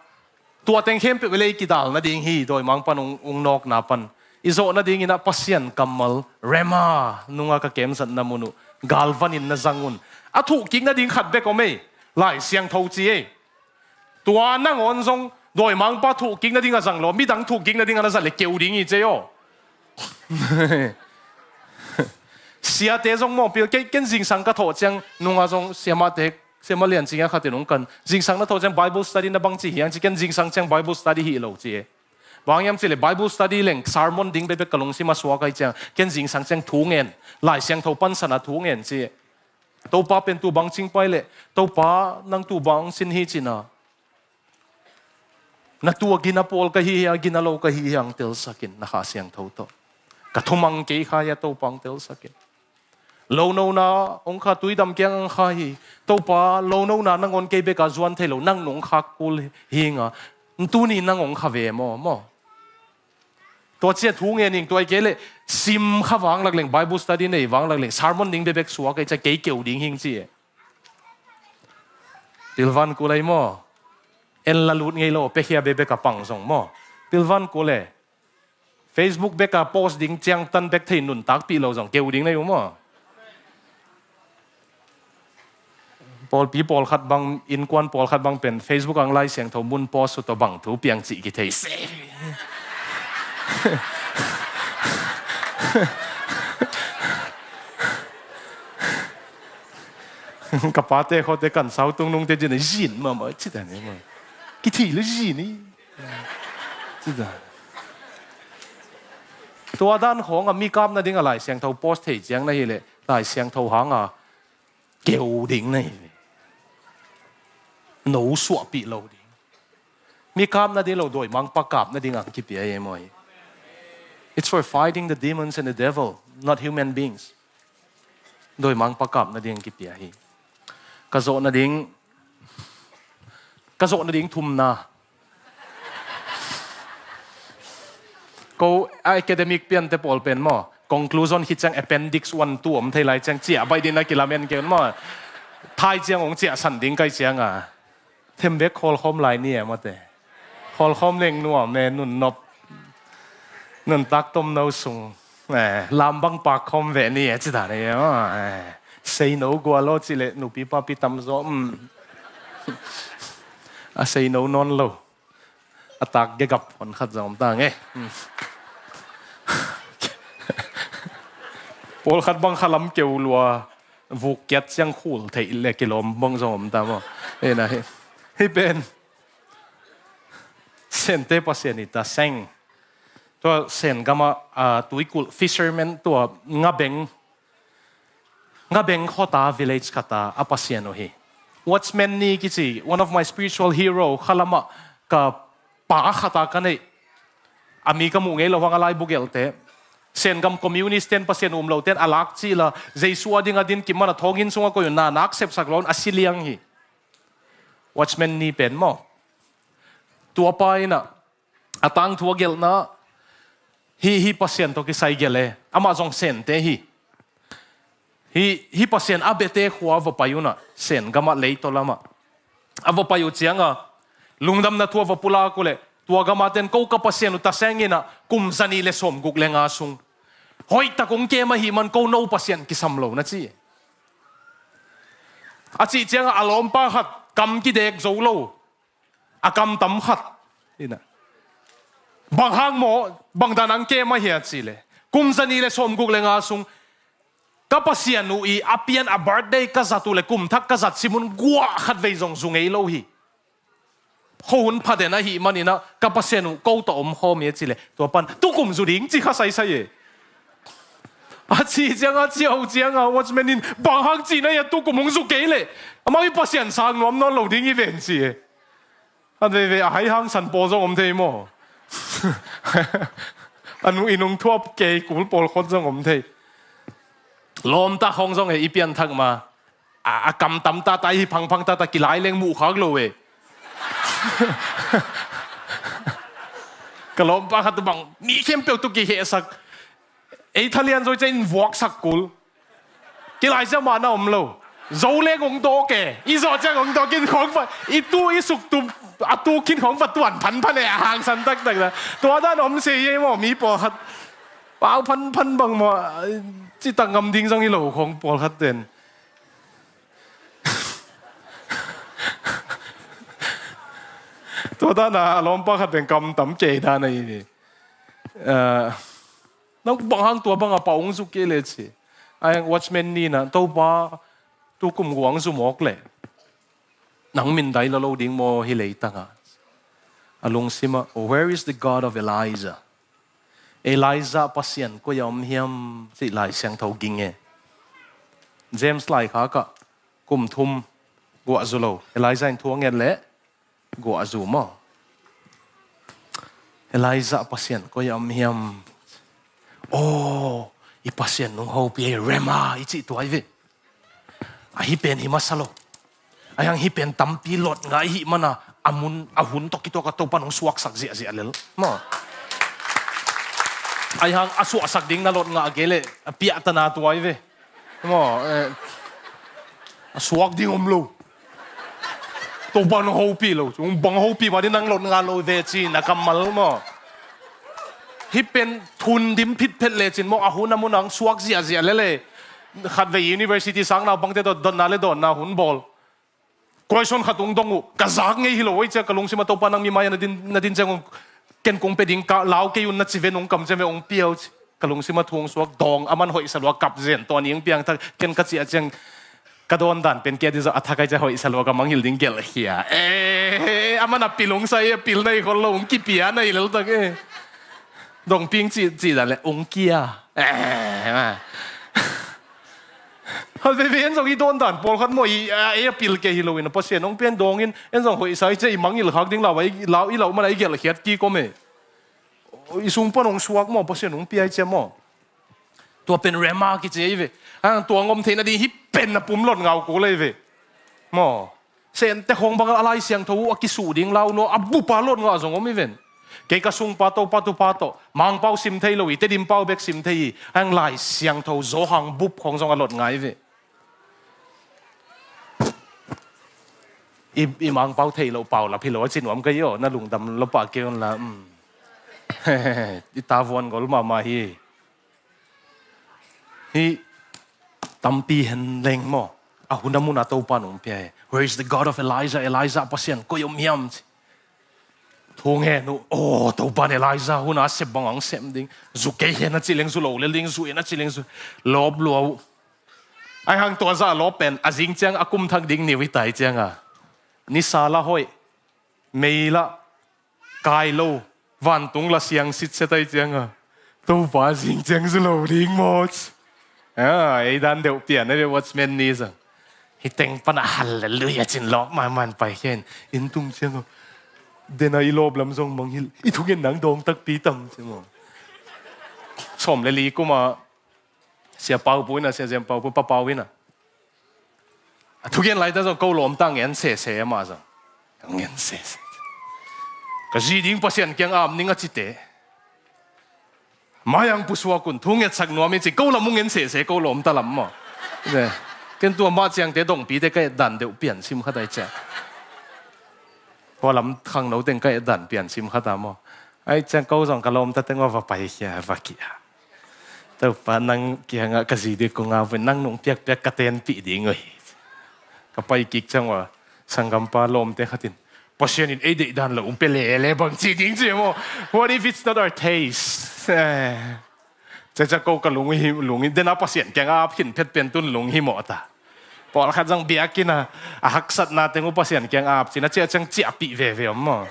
tua teng khempeuh i lei kidal nading hi dawimangpan ung, ung nawkna pan. I zawh nadingin ah Pasian kammal Rema nunga ka kemzatna mun uh galvanin na zang un. A thuhkik nading khat bek om ei. Lai Siangtho ci ei. Tua nangawn zong Dawimangpa thuhkik nading a zang lo, midang thuhkik nading a na zat le keu ding hi ci ei aw. Siate zong maw, pil kei, ken zingsang ka thawh ciang nunga zong siamahte, siamah lian ciang khatin hong kan, zingsang na thawh ciang Bible study na bang ci hiang ci, ken zingsang ciang Bible study hi lo ci e. Bang hiam ci le Bible study leng sermon ding bekbek ka lungsim a suak ai ciang, ken zingsang ciang thu ngen, Lai Siangtho pansan a thu ngen ci e. Topa pen tu bang cing pai le, Topa nang tu bang sin hi cina. Na tu a gina pawl ka hi hia, gina lo ka hi hia, ang telsakin na Kha Siangtho tawh. Ka thumang kei kha hia, Topa ang telsakin. Lonona ong kha, tuidam kiang ang kha hi. Topa, lonona nangawn kei beka zuan thei lo, nang nong khak kul hi nga. Tuni nang ong kha ve maw, maw? Tua cia thu ngen ing, tua i kei le sim kha vanglak leng, Bible study nei vanglak leng, sermon ding bekbek suak ei cia kei keu ding hing ci e. Pilvan kul ei maw? En la lut ngei lo, pekhia bekbek a pang zong maw? Pilvan kul e. Facebook beka post ding ciangtan bek thei nuntakpih lo zong keu ding na hi uh maw? Pawlpi pawlkhat bang, innkuan pawlkhat bang pen Facebook ang Lai Siangtho mun post uh tawh bang thu piang cih kithei se. Ka pate khawte kan sau tung nungte zin a zin mahmah cita ni maw? Kithei le zin hi. Cita. Tua dan khawng a mi kap nading a Lai Siangtho post thei ciang na hi le Lai Siangtho hang a keu ding na hi. No suahpih lo ding. Mi kap nading lo, dawimangpa kap nading ang kipia hi maw hi. It's for fighting the demons and the devil, not human beings. Dawimangpa kap nading ang kipia hi. Ka zawh nading, ka zawh nading thumna. Ko academic piante pawl pen maw, conclusion khit ciang appendix one two om thei lai ciang ciah baih ding na kilamen kei un maw. Thai ciang ong ciahsan ding kai ciang a. Thembek khawlkhawm lai ni e mawte. Khawlkhawm leng nuam e, nun nop. Nuntak tomno sung. Eh, lam bang pak khawm ve ni e, ci dan e maw. Eh, sei no gual aw ci le nupi papi tam zaw. Mm. A sei no nawn lo. A tak gegap hon khat zong om ta nge. Pawlkhat bang khalam keu lua, vuk kiat ciang khul theih le kilawm bang zong om ta maw? Hei na hi. Hei pen Sente Pasian i ta seng. Tua Sen gama, ah, tuikulh fisherman tua ngabeng Ngabeng khuata village khata a Pasian uh hi. Watchman Nee kici, one of my spiritual hero, khalama ka pa khata ka neih. A mi ka muh ngei lo hang a laibu gelhte. Sengam communist ten Pasian um lo ten a lak cihla, Jesu a ding a din kimana thawngin sunga koi uh na nak sepsak lo a si liang hi. Watchman Nee pen maw. Tua pa inah, a tangthu a gelhna, hi, hi Pasian tawh kisai gelh e, amah zong Sente hi. Hi, hi Pasian a bete khua va pai unah, Sen gamah leitaw lamah. A va pai uh cianga, lungdamna thu a va pulak uhleh, tua gama ten ko ka Pasian uh ta seng inah, kum zanih le sawmguk le nga sung. Hoihtak ung kem ahih man ko no Pasian kisam lo na ci. A cih cianga a lawmpa khat kam kidek zo lo. A kam tam khat. Inah. Bang hang maw, bang dan ang kem ahia cih leh. Kum zanih le sawmguk le nga sung. Ka Pasian uh i a pian a birthday ka zat uh le kum thak ka zat simun guah khat vei zong zu ngei lo hi. Khuahun phaden ahih maninah ka Pasian uh ko tawh om khawm hi a cih leh. Tua pan, tukum zu ding ci kha saisai e. A ci cianga, a ci uh cianga, watchman in, bang hang cihna hi a tukum hong zu kei leh. Amau i Pasian sang nuam nawn lo ding i ven ci e. A veivei a hai hangsan pawl zong om thei maw? A nu i nung thuap kei kul pawl khot zong om thei. Lawmta khawng zong e i pianthak ma. A, a kam tam tata i hi phangphang tata kilai leng muh khak lo e. Ka lawmpa khat tu bang mi khempeuh tu kihehsak. Ei thalian zoi ciah in vuaksak kul. Kilai ciah mahna om lo. Zo leng ong dawk e. I zawh ciang ong dawk in khawng va. I tu i suk tu. A tu khin khawng va tuan phanphan e. A hangsan taktak na. Tua dan om se i ei maw mi pawlkhat. Pau phanphan bang maw. Citak ngam ding zong i lo khawng pawlkhat ten. Tua dan a lawmpa khat pen kam tam kei dan a hi. Eh, nang bang hang tua bang a pau hong zu kei le ci. Ai, watchman ni na, Topa, tu kum guang zu mawk le nang min dai lo lo ding maw hi leitang a. A lungsim ah, "Where is the God of Elijah?" Elijah Pasian koi a om hiam cih Lai Siangtho ging e. James laikhak ah kum thum guah zu lo. Elijah in thu a nget leh guah zu maw. Elijah Pasian koi a om hiam. Aw, i Pasian nong hopih ei, Rema i cih tua hi ve. Ahi pen hi masa lo. Ahi hang hih pen tampi lotngah i hih mana, a mun, a hun tawh kituak a Topa nong suaksak ziahziah lel maw. Ahi hang a suahsak ding na lotngah kei leh a piahtana tua hi ve. Maw, eh, a suak ding om lo. Topa nong hopih lo. Bang hopih mah ding nang lotngah lo ve ci na kammal maw. Hih pen thun dim phitphet lecin maw, a hun a mun a hong suak ziahziah lel e. Khatvei university sang naupangte tawh dotna le dawnna hun bawl. Question khat hong dong uh, ka zak ngei hi lo oi cia, ka lungsim ah Topa nang mi mai-ah na din, na din ciang hong, ken kong pia ding ka lau kei un na ci ve, nong kam ciang ve hong pia uh ci. Ka lungsim ah thu hong suak dawng, aman hoihsa lua kap zen, tua ni hong piang thak, ken ka ciah ciang ka dawn dan pen kia di zaw a thak ai cia hoihsa lua ka mangngilh ding gelhkhia. Eh, aman a pil hong sa ei, a pil na hi khol lo, hong kipia na hi lel tak e. Dong ping ci, ci dan le hong kia. Eh, ma. Hal veve en zong i dawn dan pawlkhat maw, i, a, ei a pil kei hi loin a Pasian hong pian dawngin en zong hoihsa i cia i mangngilh khak ding lau, i lau, i lau man a i gelhkhiat kik om e. I sung pan hong suak maw, Pasian hong pia i cia maw. Tua pen Rema kici ei ve. Hang tua ngom theihna ding hih pen a pum lotngau kul ei ve. Maw. Sente khong bang a Lai Siangtho uh a kisuh ding lau lua, a bup a lotngah zong om hi ven. Kei ka sungpa Topa Tupa tawh Mangpau sim thei lo hi, Tedim pau bek sim thei hi. Hang Lai Siangtho Zawhang bup khong zong a lotngah hi ve. I, i Mangpau thei lo pau lap hi lo a ci nuam ka hi aw, na lungdam lo pah kei un la, um. I tavuan gol mahmah hi. Hih tampi hen leng maw, a hun a mun a Topa nong pia hi. Where is the God of Elijah? Elijah Pasian koi om hiam ci. Thu ngen uh, aw, Topa in Elijah hun a sep bang hong sem ding. Zu kei hen a ci leng zu lo lel ding, zu hen a ci leng zu. Lawp lua uh. Ai hang tua zah lawp pen a zing ciang a kum thak ding ni uh hi tai ciang a. Nisa la hoih, mei la kai lo, vantung la siang sitset ai ciang a, Topa zing ciang zu lo ding maw ci. Ah, ei dan deuh pian a ve watchman ni zang. Hih teng pan a hallelujah cin lawk manman pai khen. Inn tung ciang a, den a i lawp lam zong mangngilh. I thungen nang dawng takpi tam ci maw. Sawm le li kum a Sia Pau Pu in a, Sia Zem Pau Pu, Pa Pau in a, a thugen laita zong ko lawmta ngen sese amah zong. Ngen sese. Ka zi ding Pasian kiang ap ning a cite. Maiang pusuak un thu ngetsak nuam i ci, ko lam uh ngen sese, ko lawmta lam maw. Ken tua mah ciangte dongpite ka et dan deuh pian sim khat ai cia. Hua lam khangno teng ka et dan pian sim khat a maw. Ai ciang ko zong ka lawmta teng uh a va paikhia, va kia. Topa nang kiangah ka zi ding kong ap uh hi, nang nong piakpiak ka tenpih ding uh hi. Ka pai kik ciang uh a sanggampa lawmte khat in, Pasian in ei deih dan lo hong pia lele bang ci ding ci maw. What if it's not our taste? Eh. Ciacia ko ka lung hi, lung hi, dena Pasian kiang ap khin phet pen tun lung hi mawh ta. Pawlkhat zong biakinn a, a haksatna teng uh Pasian kiang ap cin a ciah ciang ciahpih veve om maw.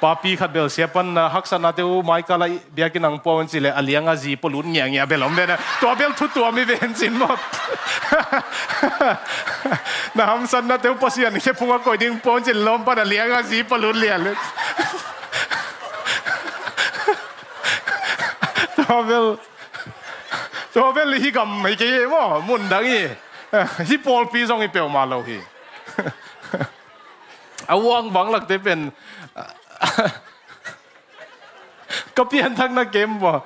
Papi khat bel sia pan a haksatna teng uh maika la biakinn ang pua un ci le a liang a zi pua lut ngiangia bel om ve na. Tua bel thu tuam hi ven cin maw. Na hamsatna teng uh Pasian khephung a koih ding pua un ci le lawm pan a liang a zi pua lut lian le. Tua bel Tua bel hi gam hi kei hi maw, mun dang hi. Hi pawlpi zong hi peuhmah lo hi. A uang vanglakte pen ka pianthakna kem maw.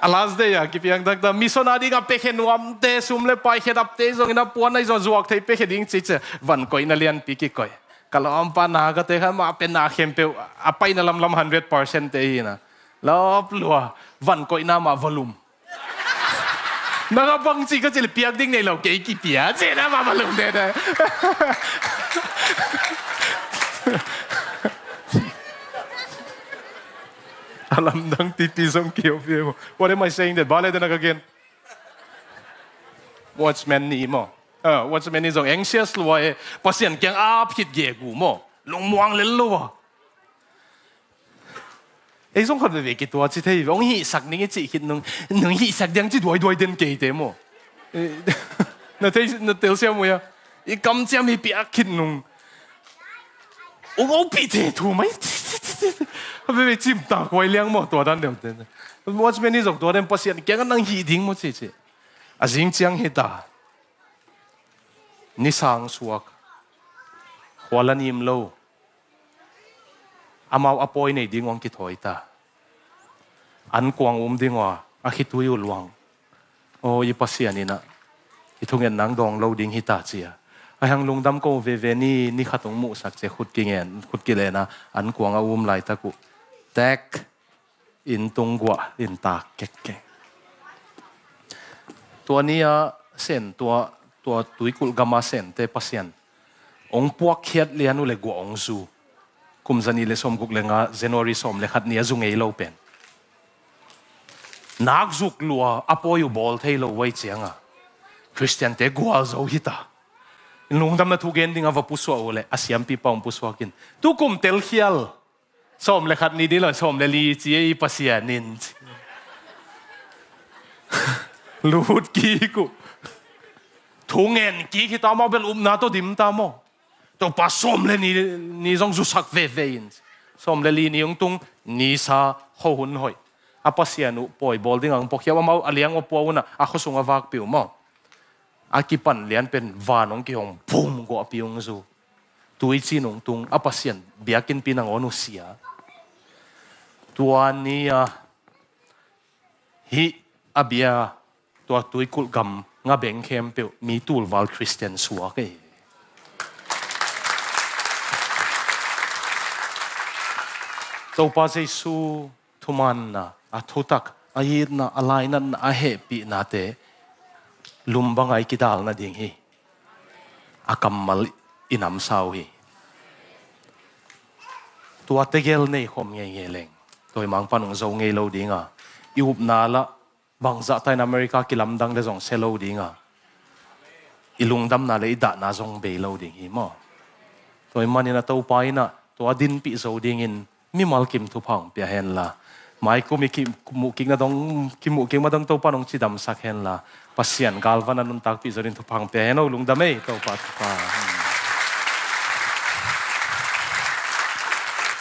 A last day a kipiangthakta mission a ding a pekhe nuamte, sum le pai khedapte zong in a puan ahi zong zuak thei pekhe ding ci cia van koihna lianpi kikoih. Ka lawmpa na ka te kha mah pen na khempeuh a paina lamlam hundred percent te hi na. Lawp lua, van koihna mah volume. Na ka bang ci ka ci le piak ding nei lo kei kipia ci na mah volume te te. A lamdang pipi zong kiau piau. What am I saying that? Bale den a ka gen. Watchman ni maw. Ah, Watchman ni zong anxious lua e. Pasian kiang a phit gegu maw. Lungmuang lel lo a. Ei zong khat veve kitua ci thei ve. Hong hihsak ning i cih khit nung, nung hihsak diang ci duaiduai den keite maw. Eh, na thei, na telsiam uh ia. I kamciam hi piak khit nung. Ung opih te thu mai. Veve cim ta kuai liang maw tua dan deuh te. Watchman ni zong tua den Pasian kiang a nang hih ding maw ci ci. A zing ciang hi ta. Nisang suak. Khua la nim lo. Amau a pawi nei ding uang kithawi ta. An kuang um ding ua, a khitui uh luang. Aw, i Pasian inah i thungen nang dawng lo ding hi ta cia. A hang lungdam ko veve ni, ni khat hong muhsak cia khut kingen, khut kilena, an kuang a um laitak uh. Tek. Inn tung guah in tak kekkek. Tua ni-a Sen, tua, tua tuikulh gama Sente Pasian hong puakkhiat lian uh le guah hong zu. Kum zani le sawmguk le nga, January sawm le khat ni a zu ngei lo pen. Nak zuk lua a pawi uh bawl thei lo uh ai cianga Khristiante gual zo hita. Lungdamna thu gen dinga va pusuah uh le a siampipa hong pusuakin. Tukum telkhial. Sawm le khat ni ding lo, sawm le li ci ei Pasian in. Lut kik uh. Thungen kik hi ta maw bel upna tawh dim ta maw. Topa sawm le ni, ni zong zusak veve in. Sawm le li ni hong tung, nisa khuahun hoih. A Pasian uh pawi bawl ding ang pawkhiau amau a liang uh pua unah, a khuasung a vakpi uh maw. A kipan lian pen van hong kihong, bum, guahpi hong zu. Tuici nungtung a Pasian biakinnpi nangawn uh sia. Tua ni-a hih a bia tua tuikulh gam nga beng khempeuh mi tulval Khristian suak ei. Topa Jesu thumanna, a thutak, a itna, a lainatna, a hehpihnate lum banga i kidal nading hi. A kammal i namsa uh hi. Tua tegel nei khawm ngeingei leng tawimang pan hong zo ngei lo dinga, i upna lah bangzah ta in America kilamdang le zong sia lo dinga, i lungdamna le i dahna zong bei lo ding hi maw. Tua hi manin a Topa inah tua dinpih zo dingin mimal kim thupha hong pia henla, mai kum i kimuhkikna dong, kimuhkik ma dong Topa nong cidamsak henla, Pasian galvan a nuntakpih zo ding thupha hong pia hen. O lungdam ei, Topa thupha.